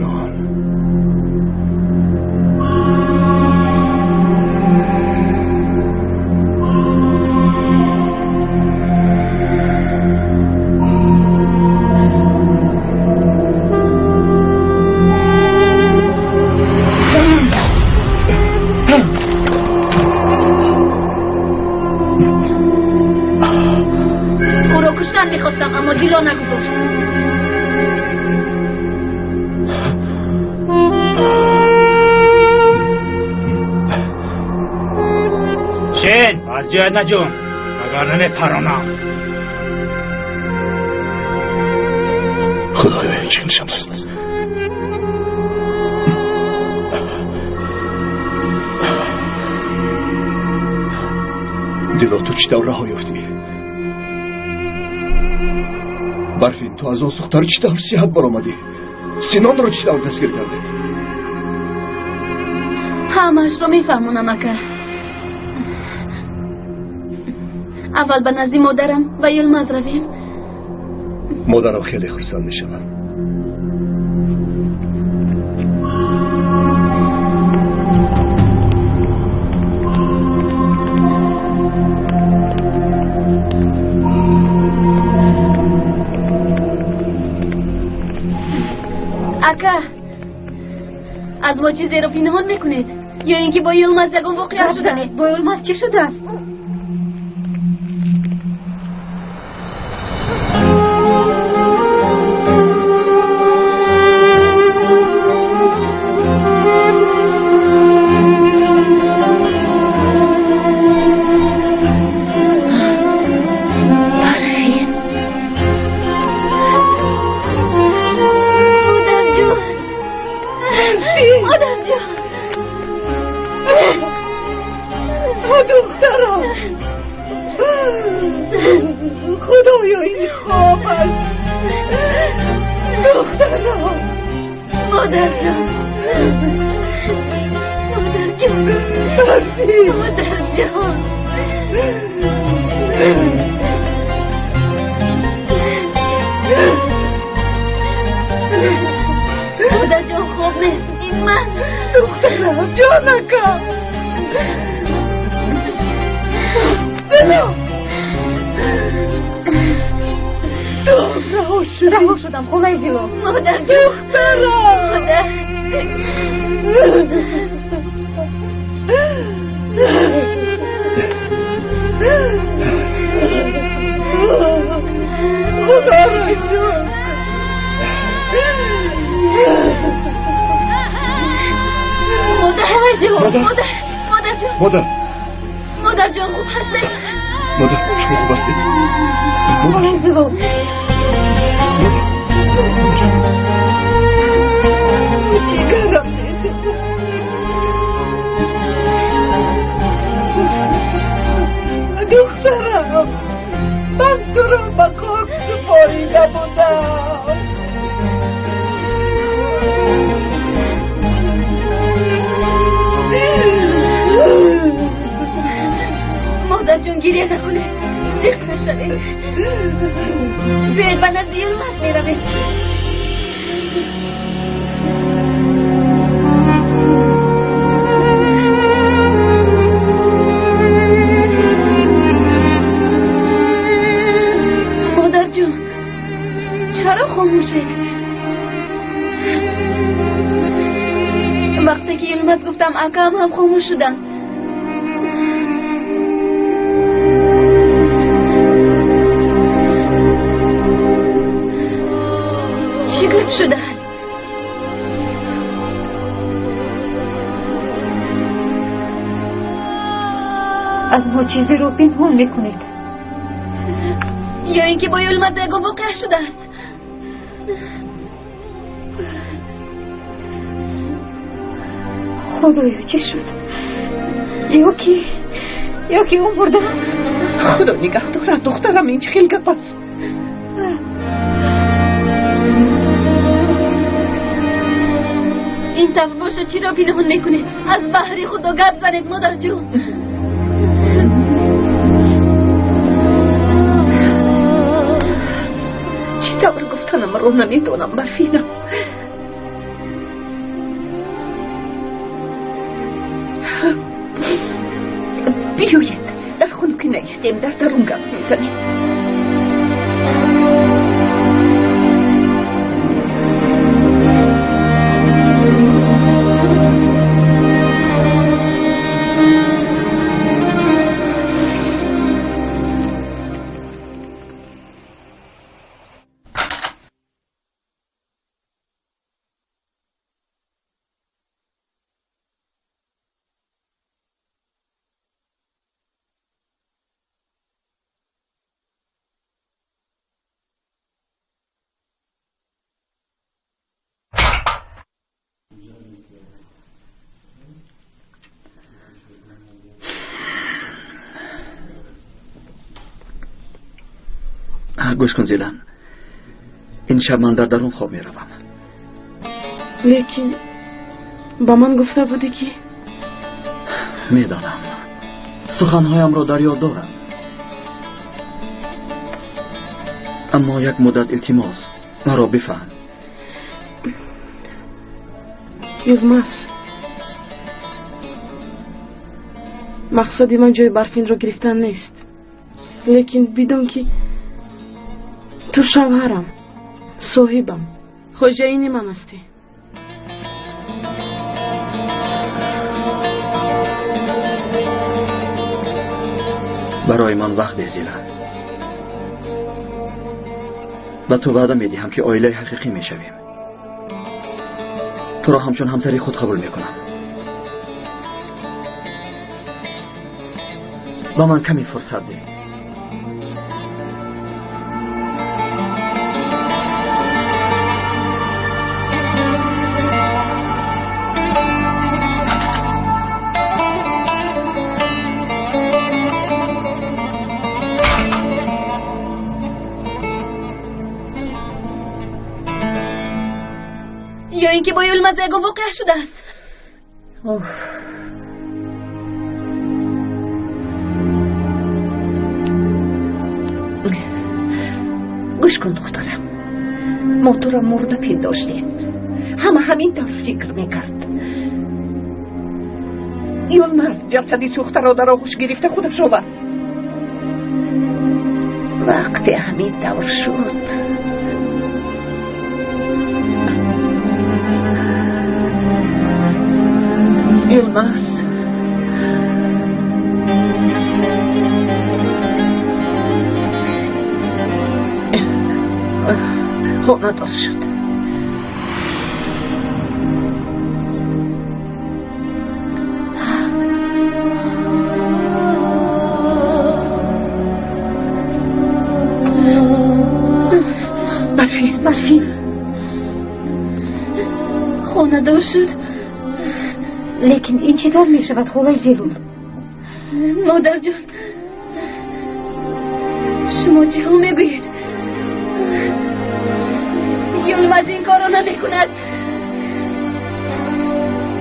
Синон. Ӯро куштан мехостам, аммо Дило нагузошт. Шин, аз ҷоят наҷун, агар намепаронам. Худоё, ин чӣ нишон аст? Дило, ту чӣ тавр раҳо ёфтӣ? Барфин, ту аз он сӯхтар чӣ тавр сиҳат баромадӣ? Синонро чӣ тавр дастгир кардед? Ҳамаашро мефаҳмонам, ака. Аввал ба назди модарам ва Йилмаз равем. Модарам хеле хурсанд мешавад. Ака, аз мо чизеро пинҳон мекунед? Ё ин ки бо Йилмаз ягон воқеа шудааст? Бо Йилмаз чӣ шудааст? دخترم، خدایا این خواب است. دخترم، مادر جان، مادر جان، مادر جان. مادر جان خواب نیست، این من. دخترم جانکم، تو رها شدی. رها شدم خولای Дило. مادر جان، دخترم، مادر. خدا را شکر. مادر، مادر، مادر جان، مادر، مادر جان خوب هستی؟ مادر، شما خوب هستی؟ خولای Дило. جیگرم میشه. دخترم، من تو را به خاک سپاریده بودم. مادر جان گریه نکنه، زیق نشوید. بیاید به نزد یلمز میرویم. مادر جان چرا خاموشید؟ وقتی که یلمز گفتم اکام هم خاموش شدن. چی گپ شده است؟ از ما چیزی رو پنهان میکنید؟ یا اینکه با یلمز یگان واقعه شده است؟ خدایا چی شد؟ یا کی اون بردن؟ خدا نگه دارد دخترم، این خیلی گپ است. این طور باشه چرا پنهان میکنید؟ از بحری خدا گپ زنید مادر جون. چی طور گفتنم رو نمیدونم برفینم. Рафтем дар дарун гап мезанем. Гӯш кун Зилан, ин шаб ман дар дарун хоб меравам. Лекин ба ман гуфта будӣ ки медонам, суханҳоямро дар ёд дорам, аммо як муддат илтимос, маро бифаҳм. Юлмаз, мақсади ман ҷои Барфинро гирифтан нест, лекин бидон ки ту шавҳарам, соҳибам, хоҷаини ман ҳастӣ. Барои ман вақт деҳ Зилан. Ба ту ваъда медиҳам ки оилаи ҳақиқӣ мешавем. Туро ҳамчун ҳамсари худ қабул мекунам. Ба ман каме фурсат деҳ. Ё ин ки бо Юлмаз ягон воқеа шудааст? Гӯш кун духтарам, мо туро мурда пиндоштем. Ҳама ҳамин тавр фикр мекард. Юлмаз ҷасади сӯхтаро дар оғӯш гирифта худаш овард. Вақте ҳамин тавр шуд, Юлмаз хонадор шуд. Барфин, Барфин хонадор шуд. Лекин ин чӣ тавр мешавад, холаи Зилул? Модарҷон, шумо чиҳо мегӯед? Юлмаз ин корро намекунад.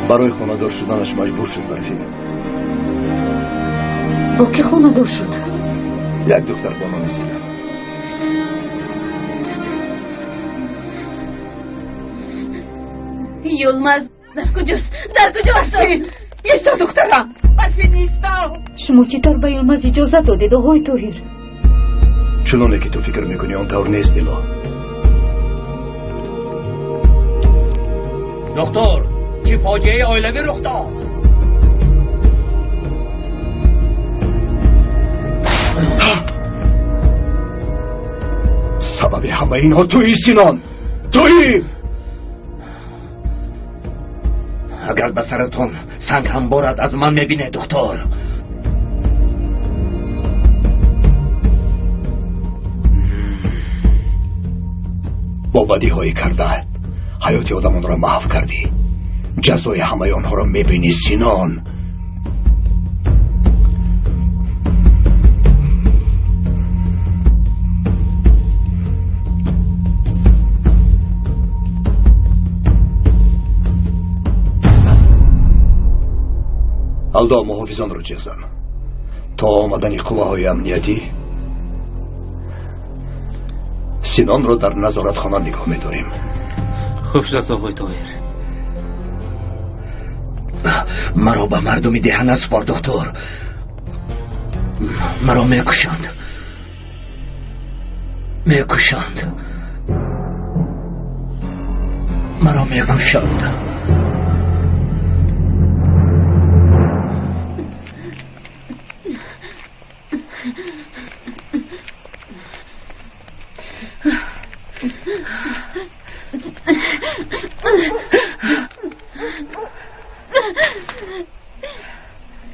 Барои хонадор шуданаш маҷбур шуд Барфин. Бо кӣ хонадор шуд? Як духтар бо номи Зилан. Юлмаз дар куҷост? Дар куҷост? Исто духтарам, Барфин, исто. Шумо чӣ тавр ба Юлмаз иҷозат додед, оғои Тоҳир? Чуноне ки ту фикр мекунӣ, он тавр нест, Дило. Доктор, чӣ фоҷиаи оилавӣ рух дод? Сабаби ҳамаи инҳо туӣ, Синон, туӣ! Агар ба саратон санг ҳам борад, аз ман мебинед, духтор. Бо бадиҳое кардаат ҳаёти одамонро маҳв кардӣ. Ҷазои ҳамаи онҳоро мебинӣ, Синон. Алдо муҳофизонро ҷеғ зан то омадани қувваҳои амниятӣ. Синонро дар назоратхона нигоҳ медорем. Хуб шудааст, оғои Тоҳир. Маро ба мардуми деҳа насупор, духтур. Маро мекушанд, мекушанд, маро мекушанд.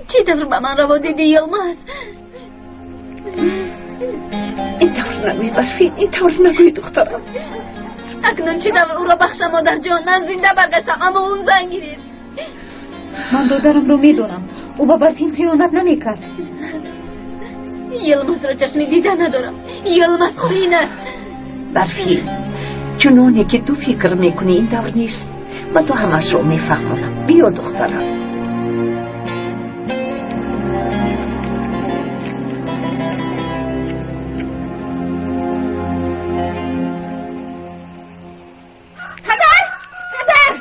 Чӣ тавр ба ман раво дидӣ, Йилмаз? Ин тавр нагӯй, Барфин, ин тавр нагӯй, духтарам. Акнун чӣ тавр ӯро бахшам, модарҷон? Ман зинда баргаштам, аммо он зан гирифт. Ман додарамро медонам, ӯ ба Барфин хиёнат намекард. Йилмазро чашми дида надорам. Йилмаз хоин аст. Барфин, чуноне ки ту фикр мекунӣ, ин тавр нест. Ба ту ҳамаашро мефаҳмонам. Биё, духтарам. Падар! Падар!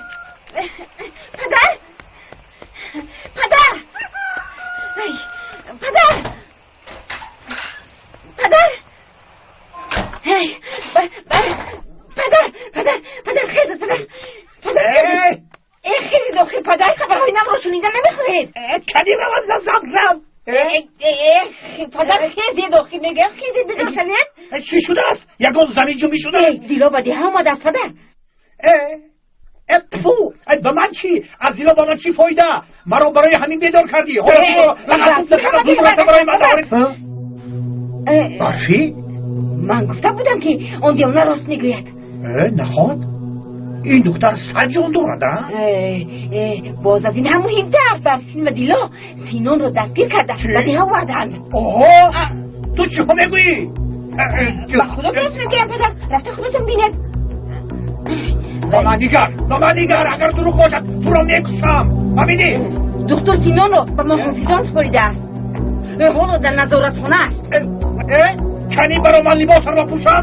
Падар! Падар! Ай, падар! Падар! Ай, падар! Падар! Падар, хезед, падар! Падар, хезед! Э, хезед, охир, падар, хабарҳои навро шунида намехоҳед? Кани равад назам рав! Падар, хезед, охир, мегӯям, хезед, бедор шавед! Чӣ шудааст? Ягон заминҷунбӣ шудааст? Дило ба деҳа омадааст, падар. Тфу! Ба ман чӣ? Аз дило ба ман чӣ фоида? Маро барои ҳамин бедор кардӣ? Барфӣ? Ман гуфта будам, ки он девона рост мегӯяд. Наход? Ин духтар сад ҷон дорад, а? Боз аз ин ҳам муҳимтар, Барфин ва Дило Синонро дастгир карда ба деҳа овардаанд. Оҳо! Ту чиҳо мегӯӣ? Ба худо рост мегӯям, падар, рафта худатон бинед. Ба ман нигар, ба ман нигар, агар дурӯғ бошад, туро мекушам. Фаҳмидӣ? Доктор Синонро ба муҳофизон супоридааст. Ҳоло дар назоратхона аст. Кани баро ман либосамро пӯшам?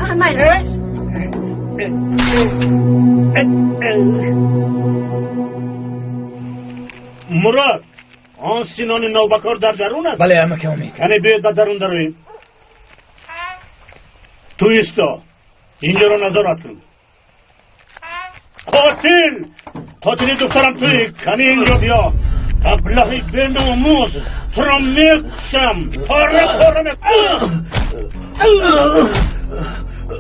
Мурод, он Синони навбакор дар дарун аст? Бале, амаки Омид. Кани биёед ба дарун дароем. Ту исто, инҷоро назорат кун. Қотил! Қотили духтарам туӣ, кани инҷо биё. Аблаҳи беномус, туро мекушам, пора пора мекушам.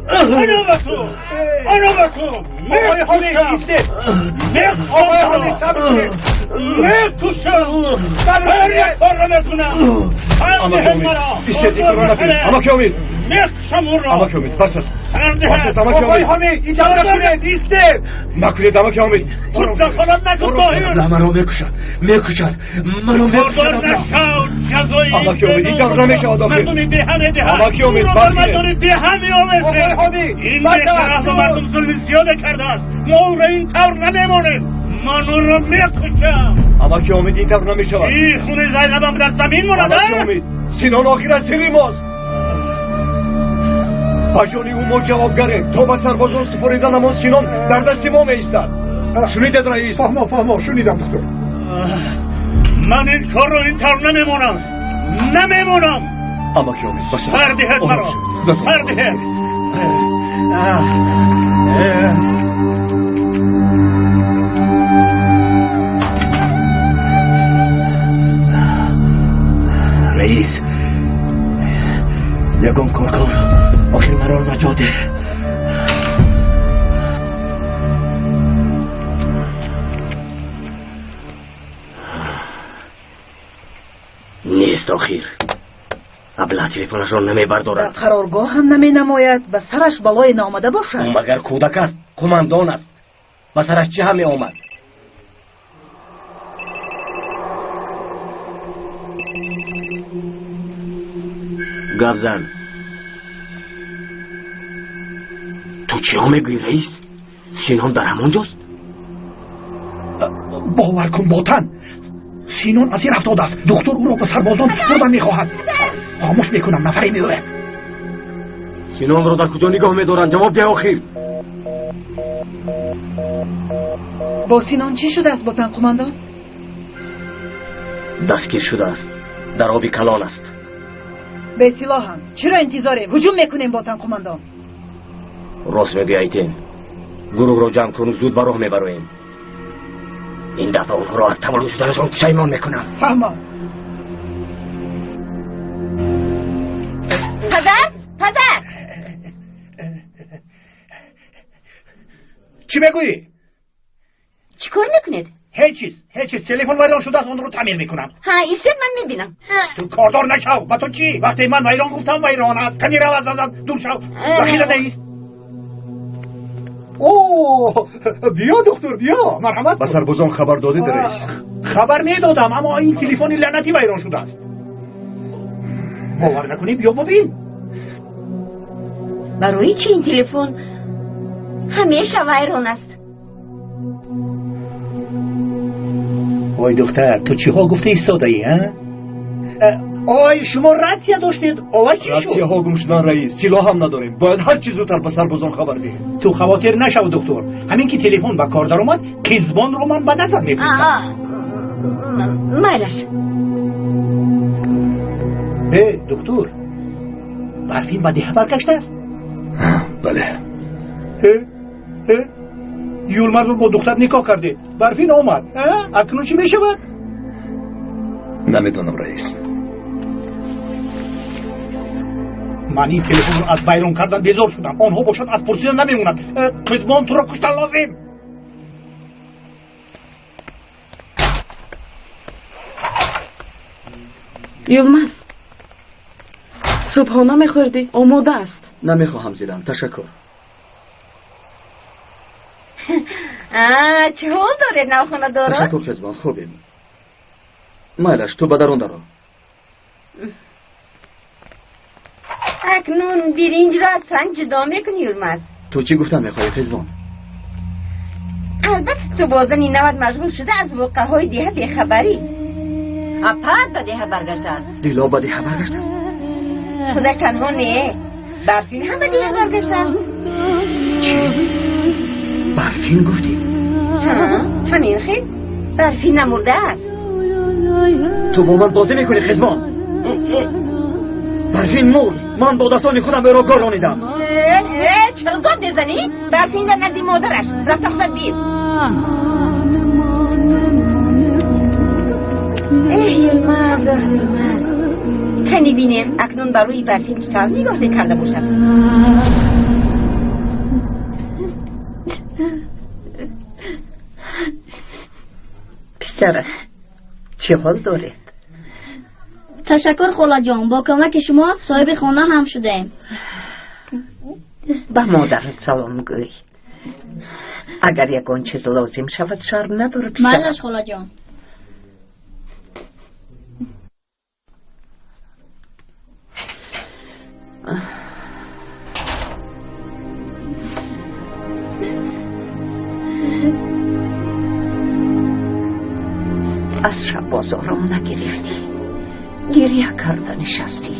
Ана ба ту! Ана ба ту! Мекушам! Мекушам! Мекушам! Пора пора мекунам! Амаки Омид, истед, ин корро накунед. Амаки Омид! Мекушам ӯро! Амаки Омид, бас аст. Бас аст, амаки Омид. Оқои Ҳамид, ин тавр накунед, истед! Накунед, амаки Омид. Худ дахолат накун, Тоҳир! Маро мекушад, мекушад, маро мекушад. Кордор нашав, ҷазои Амаки Омид, ин тавр намешавад, охир. Мардуми деҳа медиҳад. Амаки Омид, Ӯро бас бар мардони деҳа меовезем. Оқои Ҳамид, Ин бас бешараф аст. ба мардум зулми зиёде кардааст. Мо ӯро ин тавр намемонем. Ман ӯро мекушам. Амаки Омид, ин тавр намешавад. И хуни Зайнабам дар замин монад, Амаки Омид, Синон охир асири мост. Ба ҷони ӯ мо ҷавобгарем. То ба сарбозон супориданамон Синон дар дасти мо меистад. Шунидед, раис? Фаҳмо, фаҳмо, шунидам, духтур. Ман ин корро ин тавр намемонам. Намемонам. Амаки Омид, бас аст. Сар диҳед маро. Сар диҳед. Раис, ягон кор кун, охир маро наҷот деҳ. Нест охир. Абла телефонашро намебардорад. Дар қароргоҳ ҳам наменамояд, ба сараш балое наомада бошад. Ӯ магар кӯдак аст, қумандон аст. Ба сараш чӣ ҳам меомад? Гап зан. Ту чиҳо мегӯӣ, раис? Синон дар ҳамон ҷост? Бовар кун, ботан. Синон асир афтодааст. Духтур ӯро ба сарбозон супурдан мехоҳад. Хомӯш мекунам, нафаре меояд. Синонро дар куҷо нигоҳ медоранд? Ҷавоб деҳ охир. Бо Синон чӣ шудааст, ботан қумандон? Дастгир шудааст. Дар оби калон аст. Бесилоҳам. Чиро интизорем? Ҳуҷум мекунем бо тан, қумандон. Рост мегӯӣ, Айтин. Гурӯҳро ҷамъ кун, зуд ба роҳ мебароем. Ин дафъа онҳоро аз таваллуд шуданашон пушаймон мекунам. Фаҳмам. Падар, падар. Чӣ мегӯӣ? Чӣ кор мекунед? Ҳеҷ чиз, ҳеҷ чиз. Телефон вайрон шудааст, онро таъмир мекунам. Ҳа, истед, ман мебинам. Ту кордор нашав. Ба ту чӣ? Вақте ман вайрон гуфтам, вайрон аст. Кани рав, аз назар дур шав. Вахила нест. О, биё, духтур, биё, марҳамат. Ба сарбозон хабар додед, раис? Хабар медодам, аммо ин телефони лаънатӣ вайрон шудааст. Бовар накунӣ, биё бубин. Барои чӣ ин телефон ҳамеша вайрон аст? Ой, духтар, ту чиҳо гуфта истодаӣ, а? Ой, шумо ратсия доштед, овай чӣ шуд? Ратсияҳо гум шудан, раис, силоҳ ҳам надорем. Бояд ҳар чӣ зудтар ба сарбозон хабар диҳем. Ту хавотир нашав, духтур. Ҳамин ки телефон ба кор даромад, қизбонро ман ба назар мефиристам. Майлаш. Э, духтур, Барфин ба деҳа баргаштааст? Бале. Э, э, Юлмазро бо духтар никоҳ кардед. Барфин омад. Акнун чӣ мешавад? Намедонам, раис. Ман ин телефонро аз вайрон кардан безор шудам. Онҳо бошад аз пурсидан намемонанд. Қизбон, туро куштан лозим. Юлмаз, субҳона мехӯрдӣ? Омода аст. Намехоҳам, Зилан, ташаккур. Чӣ ҳол доред, навхонадорон? Ташаккур, Қизбон, хубем. Майлаш, ту ба дарун даро. Акнун биринҷро аз санг ҷудо мекунӣ, Юлмаз. Ту чӣ гуфтан мехоҳӣ, Қизбон? Албатта, ту бо зани нават машғул шуда аз воқеаҳои деҳа бехабарӣ. Апад ба деҳа баргаштааст. Дило ба деҳа баргаштааст? Худаш танҳо не, Барфин ҳам ба деҳа баргаштааст. Чӣ? Барфин гуфтӣ? Ҳамин хел. Барфин намурдааст. Ту бо ман бозӣ мекунӣ, Қизбон? Барфин мурд. Ман бо дастони худам ӯро горонидам. Чаро дод мезанӣ? Барфин дар назди модараш рафта, худат бин. Эҳ, Юлмаз, оҳ, Юлмаз, кани бинем, акнун ба рӯи Барфин чӣ тавр нигоҳ мекарда бошад. Писарам, чӣ ҳол доред? Ташаккур, холаҷон, бо кӯмаки шумо соҳиби хона ҳам шудаем. Ба модарат салом гӯй. Агар ягон чиз лозим шавад, шарм надор, писарам. Майлаш, холаҷон. Аз шаб боз ором нагирифтӣ, гирья карда нишастӣ.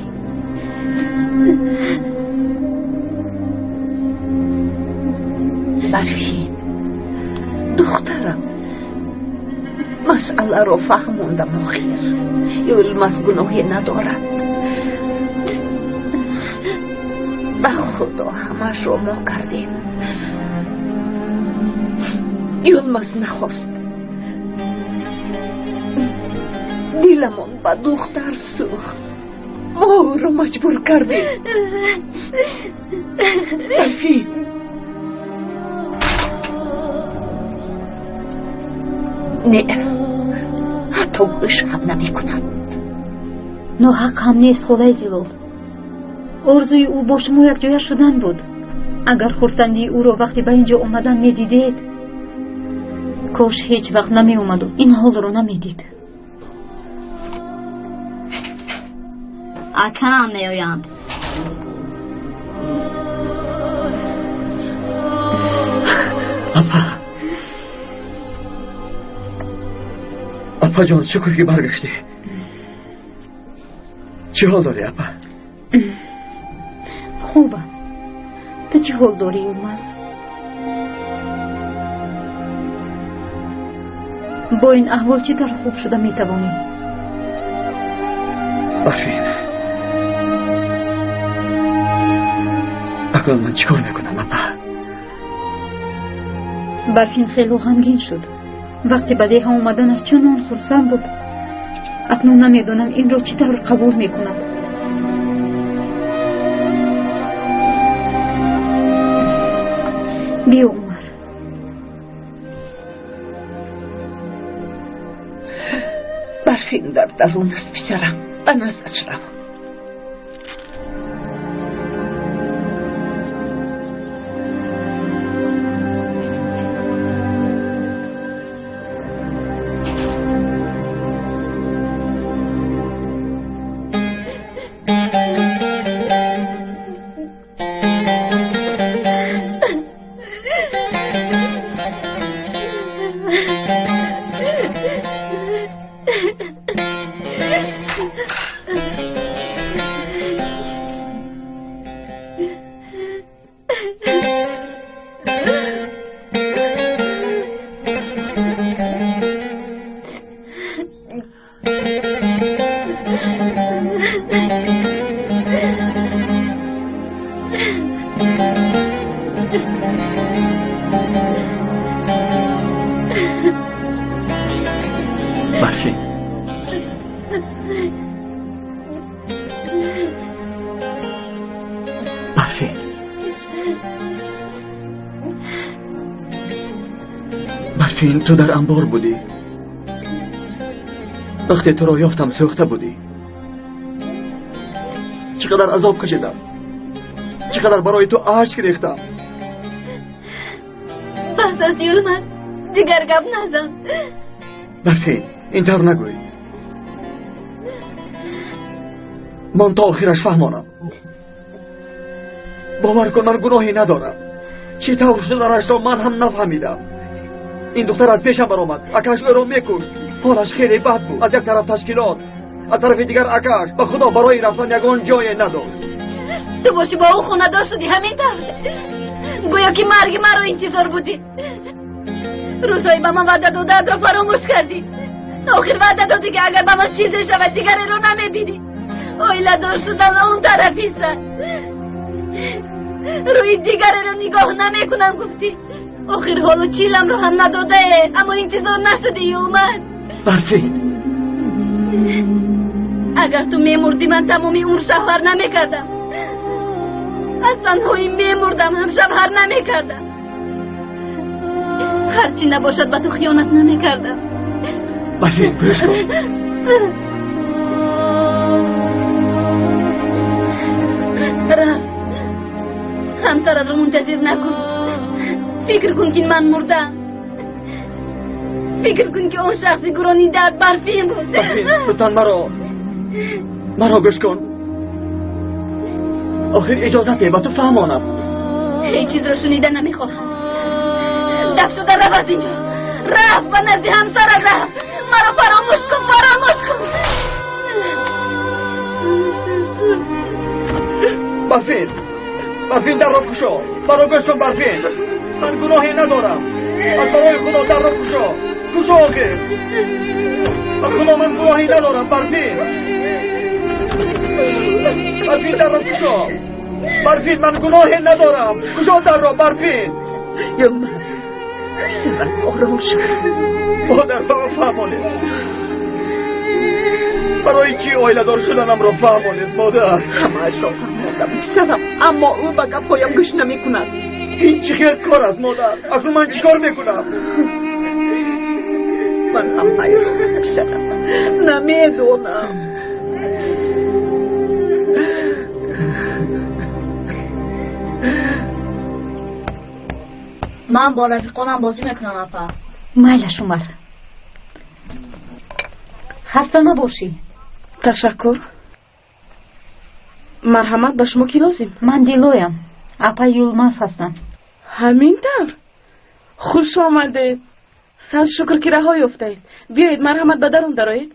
Барфин, духтарам, масъаларо фаҳмондам охир. Юлмаз гуноҳе надорад. Ба худо, ҳамаашро мо кардем. Юлмаз нахост. Диламон ба духтар сӯхт. Мо ӯро маҷбур кардем. Барфин, не, ҳатто гӯш ҳам намекунад. Ноҳақ ҳам нест, холаи Дилол. Орзуи ӯ бо шумо якҷоя шудан буд. Агар хурсандии ӯро вақте ба ин ҷо омадан медидед, кош ҳеҷ вақт намеомаду ин ҳолро намедид. Акаам меоянд. Апа, апаҷон, шукр ки баргаштӣ. Чӣ ҳол дорӣ, апа? Хубам. Ту чӣ ҳол дорӣ, Юлмаз? Бо ин аҳвол чӣ тавр хуб шуда метавонӣ? Барфин, Акнун ман чӣ кор мекунам, апа? Барфин хело ғамгин шуд. Вақте ба деҳа омаданаш чунон хурсанд буд. Акнун намедонам инро чӣ тавр қабул мекунад. Биё, Умар. Барфин дар дарун аст, писарам. Ба наздаш рав. Барфин, Барфин, Барфин, ту дар анбор будӣ. Вақте туро ёфтам, сӯхта будӣ. Чӣ қадар азоб кашидам, чӣ қадар барои ту ашк рехтам. Бас аст, Юлмаз, дигар гап назан. Барфин, ин тавр нагӯй. Ман то охираш фаҳмонам. Бовар кун, ман гуноҳе надорам. Чӣ тавр шуданашро ман ҳам нафаҳмидам. Ин духтар аз пешам баромад, акаш ӯро мекушт. Ҳолаш хеле бад буд. Аз як тараф ташкилот, аз тарафи дигар акаш. Ба худо, барои рафтан ягон ҷое надошт. Ту бошӣ бо ӯ хонадор шудӣ, ҳамин тавр? Гӯё ки марги маро интизор будӣ. Рӯзҳои ба ман ваъда додаатро фаромӯш кардӣ. Охир ваъда додӣ, ки агар ба ман чизе шавад, дигареро намебинӣ. Оиладор шудан он тарафиста, рӯи дигареро нигоҳ намекунам гуфтӣ. Охир ҳоло чиламро ҳам надодае, аммо интизор нашудӣ, Юлмаз. Барфин, агар ту мемурдӣ, ман тамоми умр шавҳар намекардам. Аз танҳоӣ мемурдам ҳам шавҳар намекардам. Ҳарчи набошад, ба ту хиёнат намекардам. Барфин, гӯш кун. Рафт, ҳамсаратро мунтазир накун. Фикр кун, ки ман мурдам. Фикр кун, ки он шахси гуронидаат Барфин буд. Барфин, лутфан маро гӯш кун. Охир иҷозат де, ба ту фаҳмонам. Ҳеҷ чизро шунида намехоҳам. Даф шуда рав аз инҷо. Рафт, ба назди ҳамсарат рафт. Маро фаромӯш кун, фаромӯш кун. Барфин, Барфин, дарро кушо. Маро гӯш кун, Барфин, ман гуноҳе надорам. Аз барои худо дарро кушо, кушо. Охир ба худо, ман гуноҳе надорам. Барфин, Барфин, дарро кушо. Барфин, ман гуноҳе надорам. Кушо дарро, Барфин. Юлмаз, писарам, ором шав. Модар, ба ман фаҳмонед, барои чӣ оиладор шуданамро фаҳмонед, модар. Ҳамаашро фаҳмондам, писарам, аммо ӯ ба гапҳоям гӯш намекунад. Ин чӣ хел кор аст, модар? Акнун ман чӣ кор мекунам? Ман ҳам ҳайронам, писарам, намедонам. Ман бо рафиқонам бозӣ мекунам, апа. Майлаш, Умар, хаста набошӣ. Ташаккур. Марҳамат, ба шумо кӣ лозим? Ман Дилоям, апаи Юлмаз ҳастам. Ҳамин тавр, хуш омадед. Сад шукр, ки раҳо ёфтаед. Биёед, марҳамат, ба дарун дароед.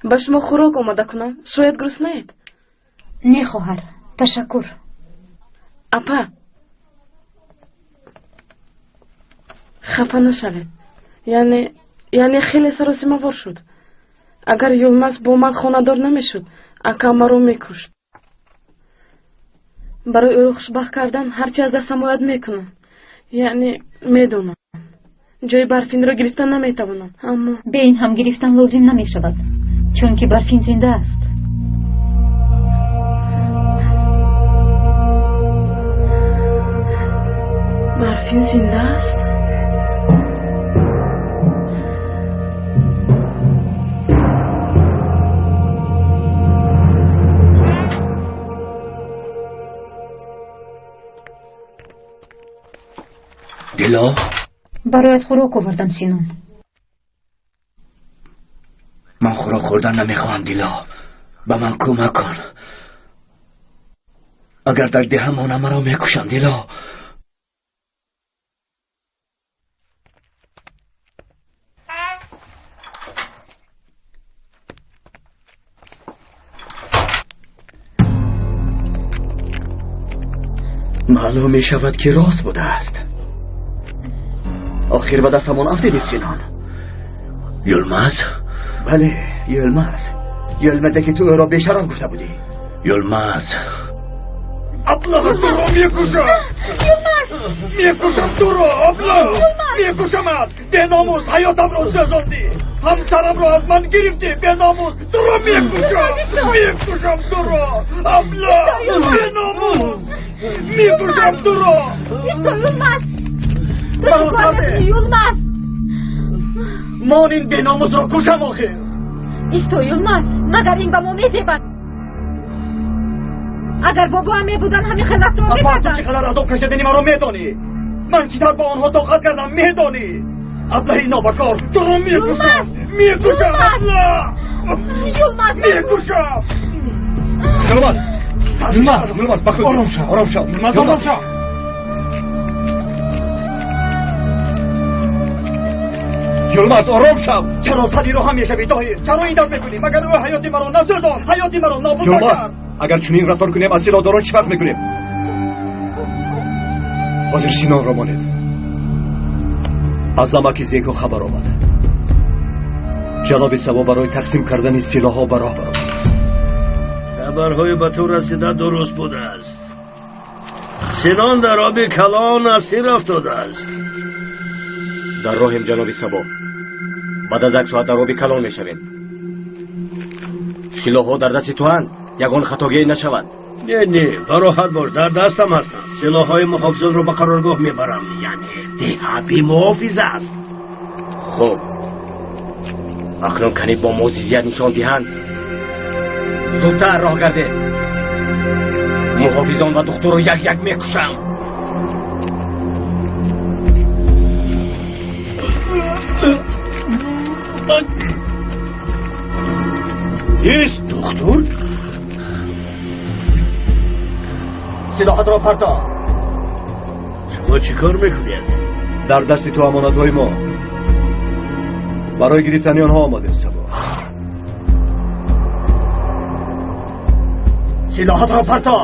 Ба шумо хӯрок омода кунам? Шояд гуруснаед. Не, хоҳар, ташаккур. Апа, хафа нашавед. Яъне хеле саросимавор шуд. Агар Юлмаз бо ман хонадор намешуд, акам маро мекушт. Барои ӯро хушбахт кардан ҳарчи аз дастам ояд мекунам. Яъне медонам, ҷои Барфинро гирифтан наметавонам, аммо бе ин ҳам гирифтан лозим намешавад, чунки Барфин зинда аст. Барфин зинда аст? Дило, бароят хӯрок овардам, Синон. Ман хӯрок хӯрдан намехоҳам, Дило. Ба ман кӯмак кун. Агар дар деҳа монам, маро мекушанд, Дило. Маълум мешавад, ки рост будааст. Охир ба дастамон афтиди, Синон. Юлмаз? Бале, Юлмаз. Юлмазе ки ту ӯро бешараф гуфта будӣ. Юлмаз. Аблаҳ, туро мекушам! Юлмаз! Мекушам туро, аблаҳ! Мекушамат! Беномус, ҳаётамро сӯзондӣ! Ҳамсарамро аз ман гирифтӣ, беномус! Туро мекушам! Мекушам туро! Аблаҳ! Беномус! Мекушам туро! Исто, Юлмаз! Ту чӣ кор мекунӣ, Юлмаз? Ман ин беномусро кушам охир! Исто, Юлмаз, магар ин ба мо мезебад? Агар бобоам мебуданд, ҳамин хел рафтор мекарданд. Апа, ту чӣ қадар азоб кашидани маро медонӣ? Ман чӣ тавр бо онҳо тоқат кардам, медонӣ? Аблаҳи нобакор, туро мекушам! Мекушам, аблаҳ! Юлмаз! Мекушам! Юлмаз! Юлмаз! Юлмаз, ба худ ором шав, ором шав. Юлмаз, ором шав. Юлмаз, ором шав. Чаро сари роҳам мешавӣ, Тоҳир? Чаро ин тавр мекунӣ? Магар ӯ ҳаёти маро насӯзонд, ҳаёти маро нобуд накард? Агар чунин рафтор кунем, аз силоҳдорон чӣ фарқ мекунем? Ҳозир Синонро монед. Аз амаки Зеко хабар омад. Ҷаноби Сабо барои тақсим кардани силоҳҳо ба роҳ баромадааст. Хабарҳои ба ту расида дуруст будааст. Синон дар оби калон асир афтодааст. Дар роҳем, ҷаноби Сабо. Баъд аз як соат дар оби калон мешавем. Силоҳҳо дар дасти туанд, ягон хатогие нашавад. Не, не, бароҳат бош, дар дастам ҳастанд. Силоҳҳои муҳофизонро ба қароргоҳ мебарам. Яъне деҳа бемуҳофиз аст. Хуб, акнун кани бо мо зиддият нишон диҳанд. Зудтар роҳ гардед. Муҳофизон ва духтурро як-як мекушам. Ист, духтур? Силоҳатро парто. Шумо чӣ кор мекунед? Дар дасти ту амонатҳои мо. Барои гирифтани онҳо омадем, Сабо. Силоҳатро парто.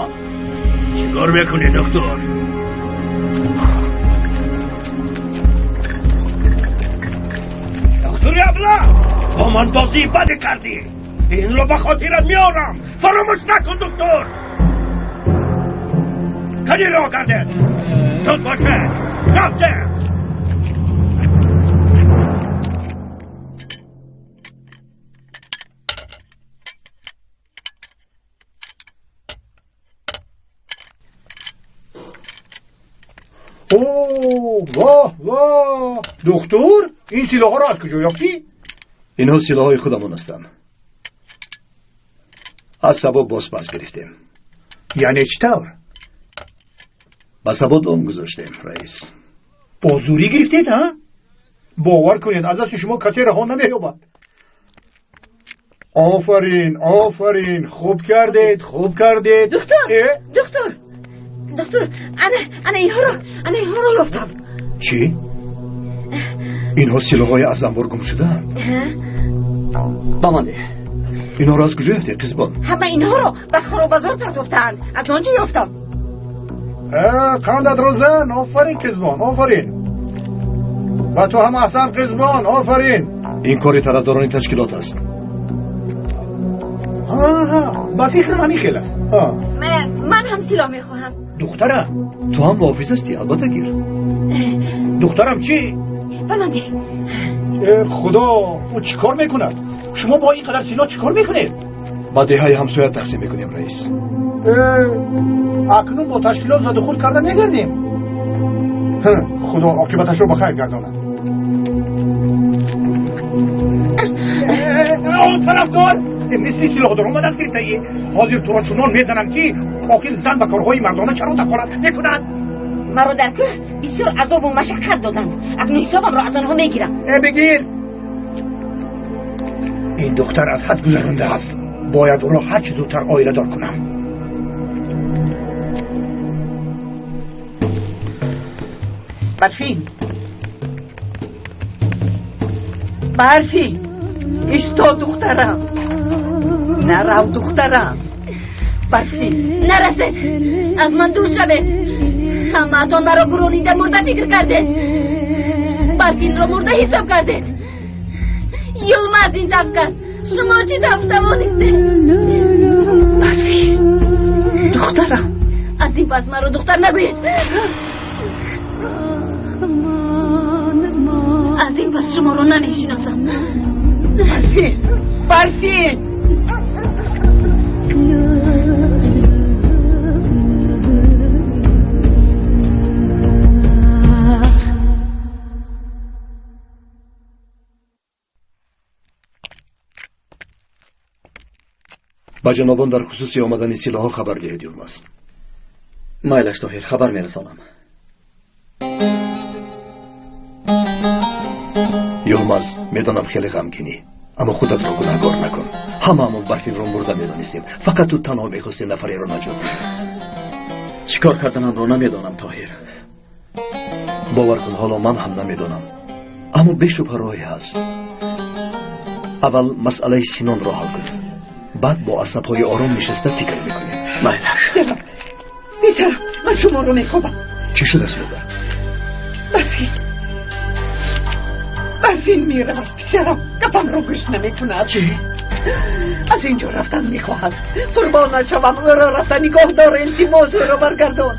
Чӣ кор мекунӣ, духтур? Духтури абла, бо ман бозии баде кардӣ. Инро ба хотират меорам. Фаромӯш накун, духтур. Кани роҳ гардед. Зуд бошед. Рафтем. О, воҳ, воҳ! Духтур, ин силоҳҳоро аз куҷо ёфтӣ? Инҳо силоҳҳои худамон ҳастанд. Аз Сабо боз пас гирифтем. Яъне чӣ тавр? Ба Сабо дом гузоштем, раис. Бо зӯрӣ гирифтед, ҳа? Бовар кунед, аз дасти шумо касе раҳо намеёбад. Офарин, офарин, хуб кардед, хуб кардед. Духтур, духтур, духтур, ана, ана инҳоро, ана инҳоро ёфтам. Чӣ? Инҳо силоҳҳои аз анбор гум шудаанд? Ба ман деҳ. Инҳоро аз куҷо ёфтед, Қизбон? Ҳама инҳоро ба харобазор партофтаанд. Аз он ҷо ёфтам. Қандат розан, офарин Қизбон, офарин. Ба ту ҳам аҳсан, Қизбон, офарин. Ин кори тарафдорони ташкилот аст. Ба фикрам ҳамин хел аст. Ман ҳам силоҳ мехоҳам. Духтарам, ту ҳам муҳофиз ҳастӣ, албатта гир. Духтарам чӣ? Фалонде. Худо, ӯ чӣ кор мекунад? Шумо бо ин қадар силоҳ чӣ кор мекунед? Ба деҳаи ҳамсоя тақсим мекунем, раис. Акнун бо ташкилот задухӯрд карда мегардем. Худо оқибаташро ба хайр гардонад. Он тарафдор мисли силоҳдор омадааст гирифтаӣ. Ҳозир туро чунон мезанам ки охир зан ба корҳои мардона чаро дахолат мекунад? Маро дар кӯҳ бисёр азобу машаққат доданд. Акнун ҳисобамро аз онҳо мегирам. Бигир. Ин духтар аз ҳад гузарондааст. Бояд ӯро ҳарчи зудтар оиладор кунам. Барфин, Барфин, исто духтарам, нарав духтарам. Барфин, нарасед, аз ман дур шавед. Ҳамаатон маро гуронида мурда фикр кардед. Барфинро мурда ҳисоб кардед. Юлмаз ин тавр кард. Шумо чӣ тавр тавонистед? Барфин, духтарам, аз ин пас маро духтар нагӯед. Аз ин пас шуморо намешиносам. Барфин, Барфин. Ба ҷанобон дар хусуси омадани силоҳҳо хабар диҳед, Юлмаз. Майлаш, Тоҳир, хабар мерасонам. Юлмаз, медонам хеле ғамгинӣ, аммо худатро гунаҳкор накун. Ҳамаамон Барфинро мурда медонистем. Фақат ту танҳо мехости нафареро наҷот диҳӣ. Чӣ кор карданамро намедонам, Тоҳир. Бовар кун, ҳоло ман ҳам намедонам, аммо бешубҳа роҳе ҳаст. Аввал масъалаи Синонро ҳал кун, баъд бо асабҳои ором нишаста фикр мекунем. Майлаш. Писарам, ман шуморо мехобам. Чӣ шудааст, модар? Барфин, Барфин меравад, писарам. Гапамро гӯш намекунад. Чӣ? Аз инҷо рафтан мехоҳад. Қурбон нашавам, ӯро рафта нигоҳ дор, илтимос, ӯро баргардон.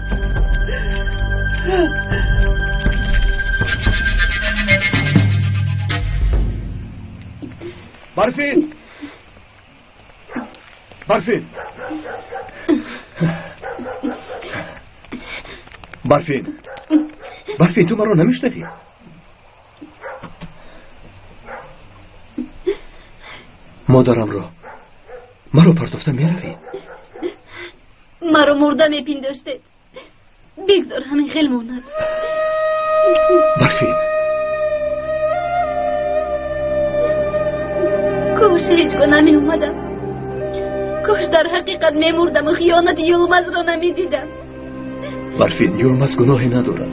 Барфин! Барфин! Барфин! Барфин, ту маро намешнавӣ? Модарамро маро партофта меравӣ? Маро мурда мепиндоштед. Бигзор ҳамин хел монад. Барфин, кош ҳеҷ гоҳ намеомадам. Кош дар ҳақиқат мемурдаму хиёнати Юлмазро намедидам. Барфин, Юлмаз гуноҳе надорад.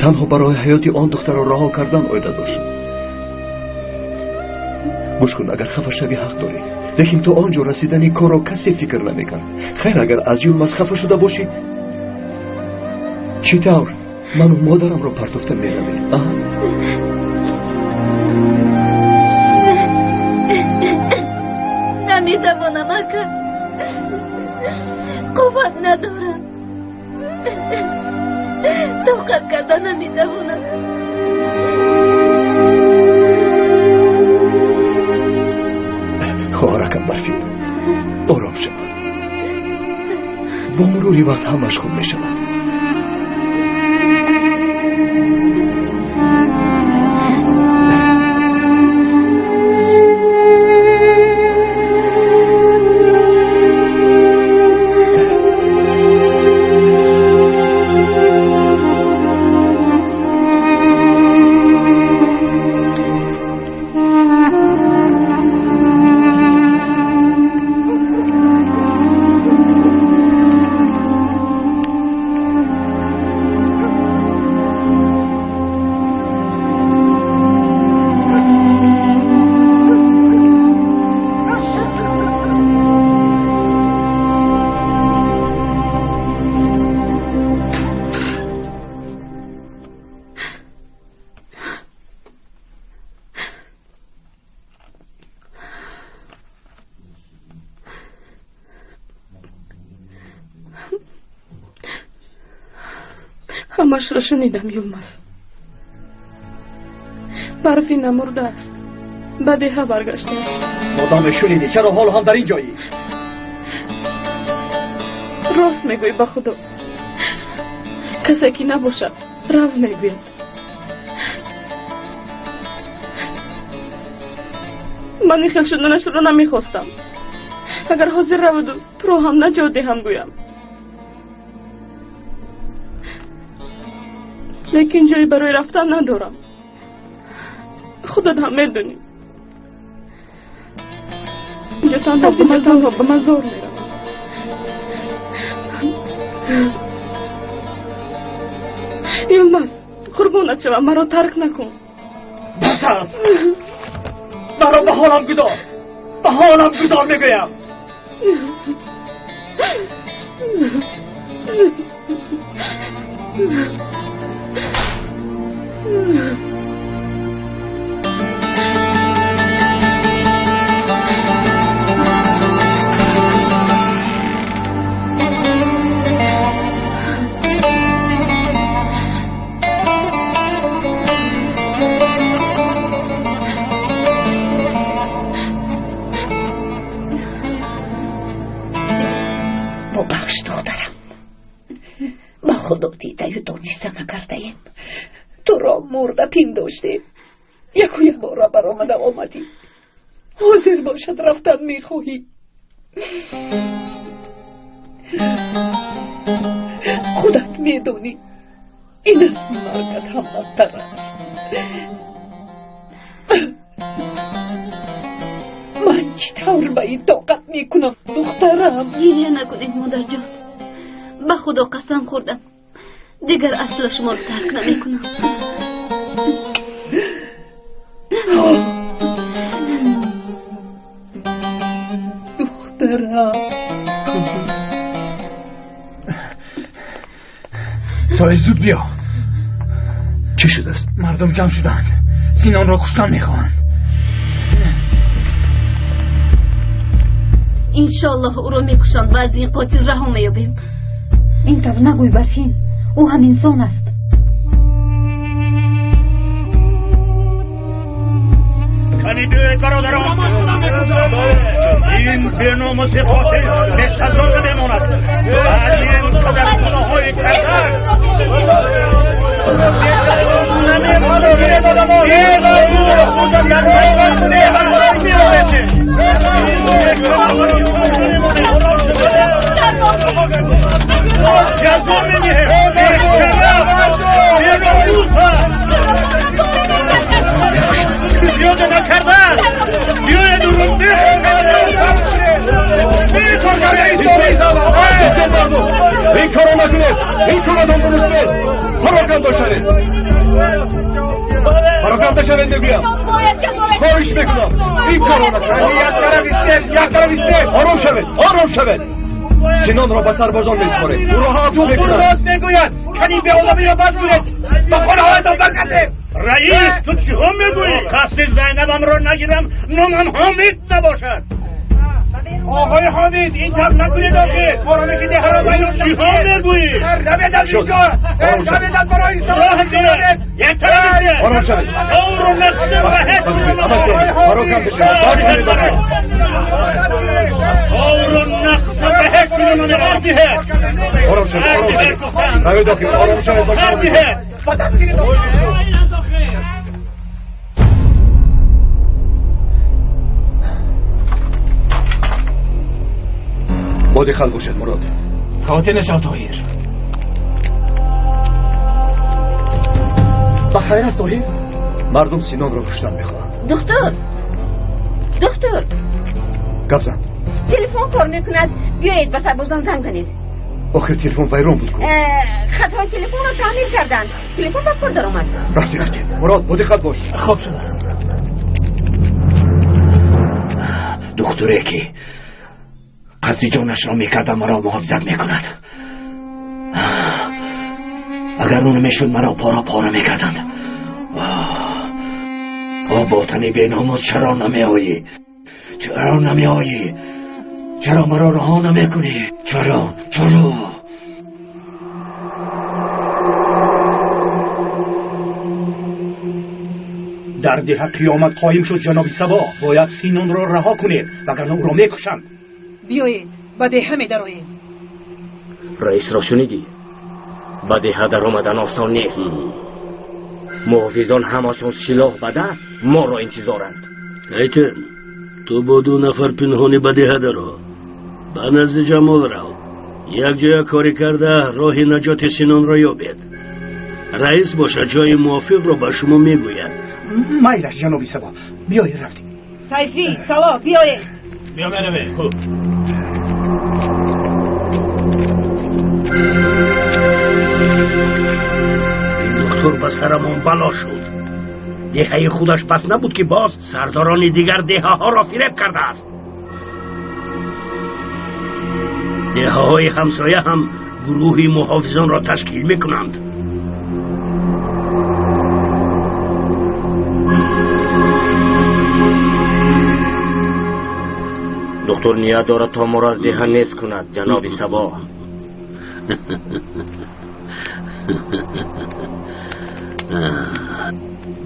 Танҳо барои ҳаёти он духтарро раҳо кардан оиладор шуд. Гӯш кун, агар хафа шавӣ ҳақ дорӣ, лекин то он ҷо расидани корро касе фикр намекард. Хайр, агар аз Юлмаз хафа шуда бошӣ, чӣ тавр ману модарамро партофта меравӣ? Наметавонам, ака, қувват надорам, тоқат карда наметавонам. Хоҳаракам Барфин, ором шав. Бо мурури вақт ҳамаш хуб мешавад. Ҳамашро шунидам, Юлмаз. Барфин намурдааст, ба деҳа баргаштааст. Модоме шунидӣ, чаро ҳоло ҳам дар ин ҷоӣ? Рост мегӯӣ, ба худо. Касе ки набошад, рав мегӯяд. Ман ин хел шуданашро намехостам. Агар ҳозир равуду туро ҳам наҷот диҳам гӯям. Лекин ҷое барои рафтан надорам. Худат ҳам медонӣ. Инҷо танҳо ба мазор меравам. Юлмаз, қурбонат шавам, маро тарк накун. Бас аст! Маро ба ҳолам гузор! Ба ҳолам гузор мегӯям! Бубахш, духтарам, ба худо дидаю дониста накардаем. Туро мурда пиндоштем. Яку якбора баромада омадӣ. Ҳозир бошад рафтан мехоҳӣ. Худат медонӣ, ин аз маргат ҳам бадтар аст. Ман чӣ тавр ба ин тоқат мекунам, духтарам? Гиря накунед, модарҷон. Ба худо қасам хӯрдам, дигар асло шуморо тарк намекунам. Духтарам, Тоҳир, зуд биё. Чӣ шудааст? Мардум ҷамъ шудаанд, Синонро куштан мехоҳанд. Иншоаллоҳ ӯро мекушанд ва аз ин қотил раҳо меёбем. Ин тавр нагӯй, Барфин, ӯ ҳам инсон аст. Кани биёед, бародарон, ин беномуси қотил бесазо намемонад. Баъди ин қадар гуноҳҳои кардааш ҷазо медиҳем. Зиёда накарда биёед ӯро. Мардум, ин корро накунед, ин коратон дуруст нест. Пароканда шавед, пароканда шавед мегӯям. Хоҳиш мекунам, ин корро накунед. Як тараф истед, як тараф истед. Ором шавед, ором шавед. Синонро ба сарбозон месупоред, ӯро ҳабс мекунанд. Рост мегӯяд. Кани беодамиро бас кунед, ба хонаҳоятон баргардед. Раис, ту чиҳо мегӯӣ? Қасди Зайнабамро нагирам, номам Ҳомид набошад. Оғои Ҳомид, ин тавр накунед охир. Оромиши деҳаро вайрон. Чиҳо мегӯӣ? Равед аз инҷо, равед аз барои. Як тараф истед. Ором шавед. Тавру нақша ва ҳеҷ. Пароканда шавед, бас кунед охир. Тавру нақша ва ҳеҷ намеравад. Ором шавед, ором шавед. Равед охир, ором шавед, ба шумо мегӯям. Бо диққат бошед, Мурод. Хавотир нашав, Тоҳир. Ба хайр аст, Тоҳир? Мардум Синонро куштан мехоҳанд. Духтур, духтур. Гап зан. Телефон кор мекунад, биёед ба сарбозон занг занед. Охир телефон вайрон буд ку. Хатҳои телефонро таъмир карданд, телефон ба кор даромад. Рафтем, рафтем. Мурод, бо диққат бош. Хоб шудааст. Духтуре ки қасди ҷонашро мекарда, маро муҳофизат мекунад. Агар ӯ намешуд, маро пора пора мекарданд. О ботани беномус, чаро намеоӣ? Чаро намеоӣ? Чаро маро раҳо намекунӣ? Чаро, чаро? Дар деҳа қиёмат қоим шуд, ҷаноби Сабо. Бояд Синонро раҳо кунед, вагарна ӯро мекушанд. Биёед, ба деҳа медароем. Раисро шунидӣ? Ба деҳа даромадан осон нест. Муҳофизон ҳамашон силоҳ ба даст моро интизоранд. Ҳайтем, ту бо ду нафар пинҳонӣ ба деҳа даро, ба назди Ҷамол рав. Якҷоя корӣ карда роҳи наҷоти Синонро ёбед. Раис бошад, ҷои мувофиқро ба шумо мегӯяд. Майлаш, ҷаноби Сабо, биёед, рафтем. Сайфӣ, Сало, биёед. Биё, меравем. Хуб. Ин духтур ба сарамон бало шуд. Деҳаи худаш пас набуд, ки боз сардорони дигар деҳаҳоро фиреб кардааст. Деҳаҳои ҳамсоя ҳам гурӯҳи муҳофизонро ташкил мекунанд. Духтур ният дорад то моро аз деҳа нест кунад, ҷаноби Сабо.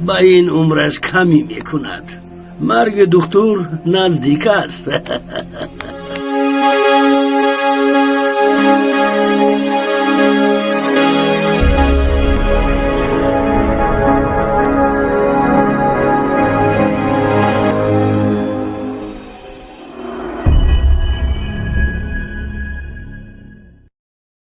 Ба ин умраш камӣ мекунад. Марги духтур наздик аст.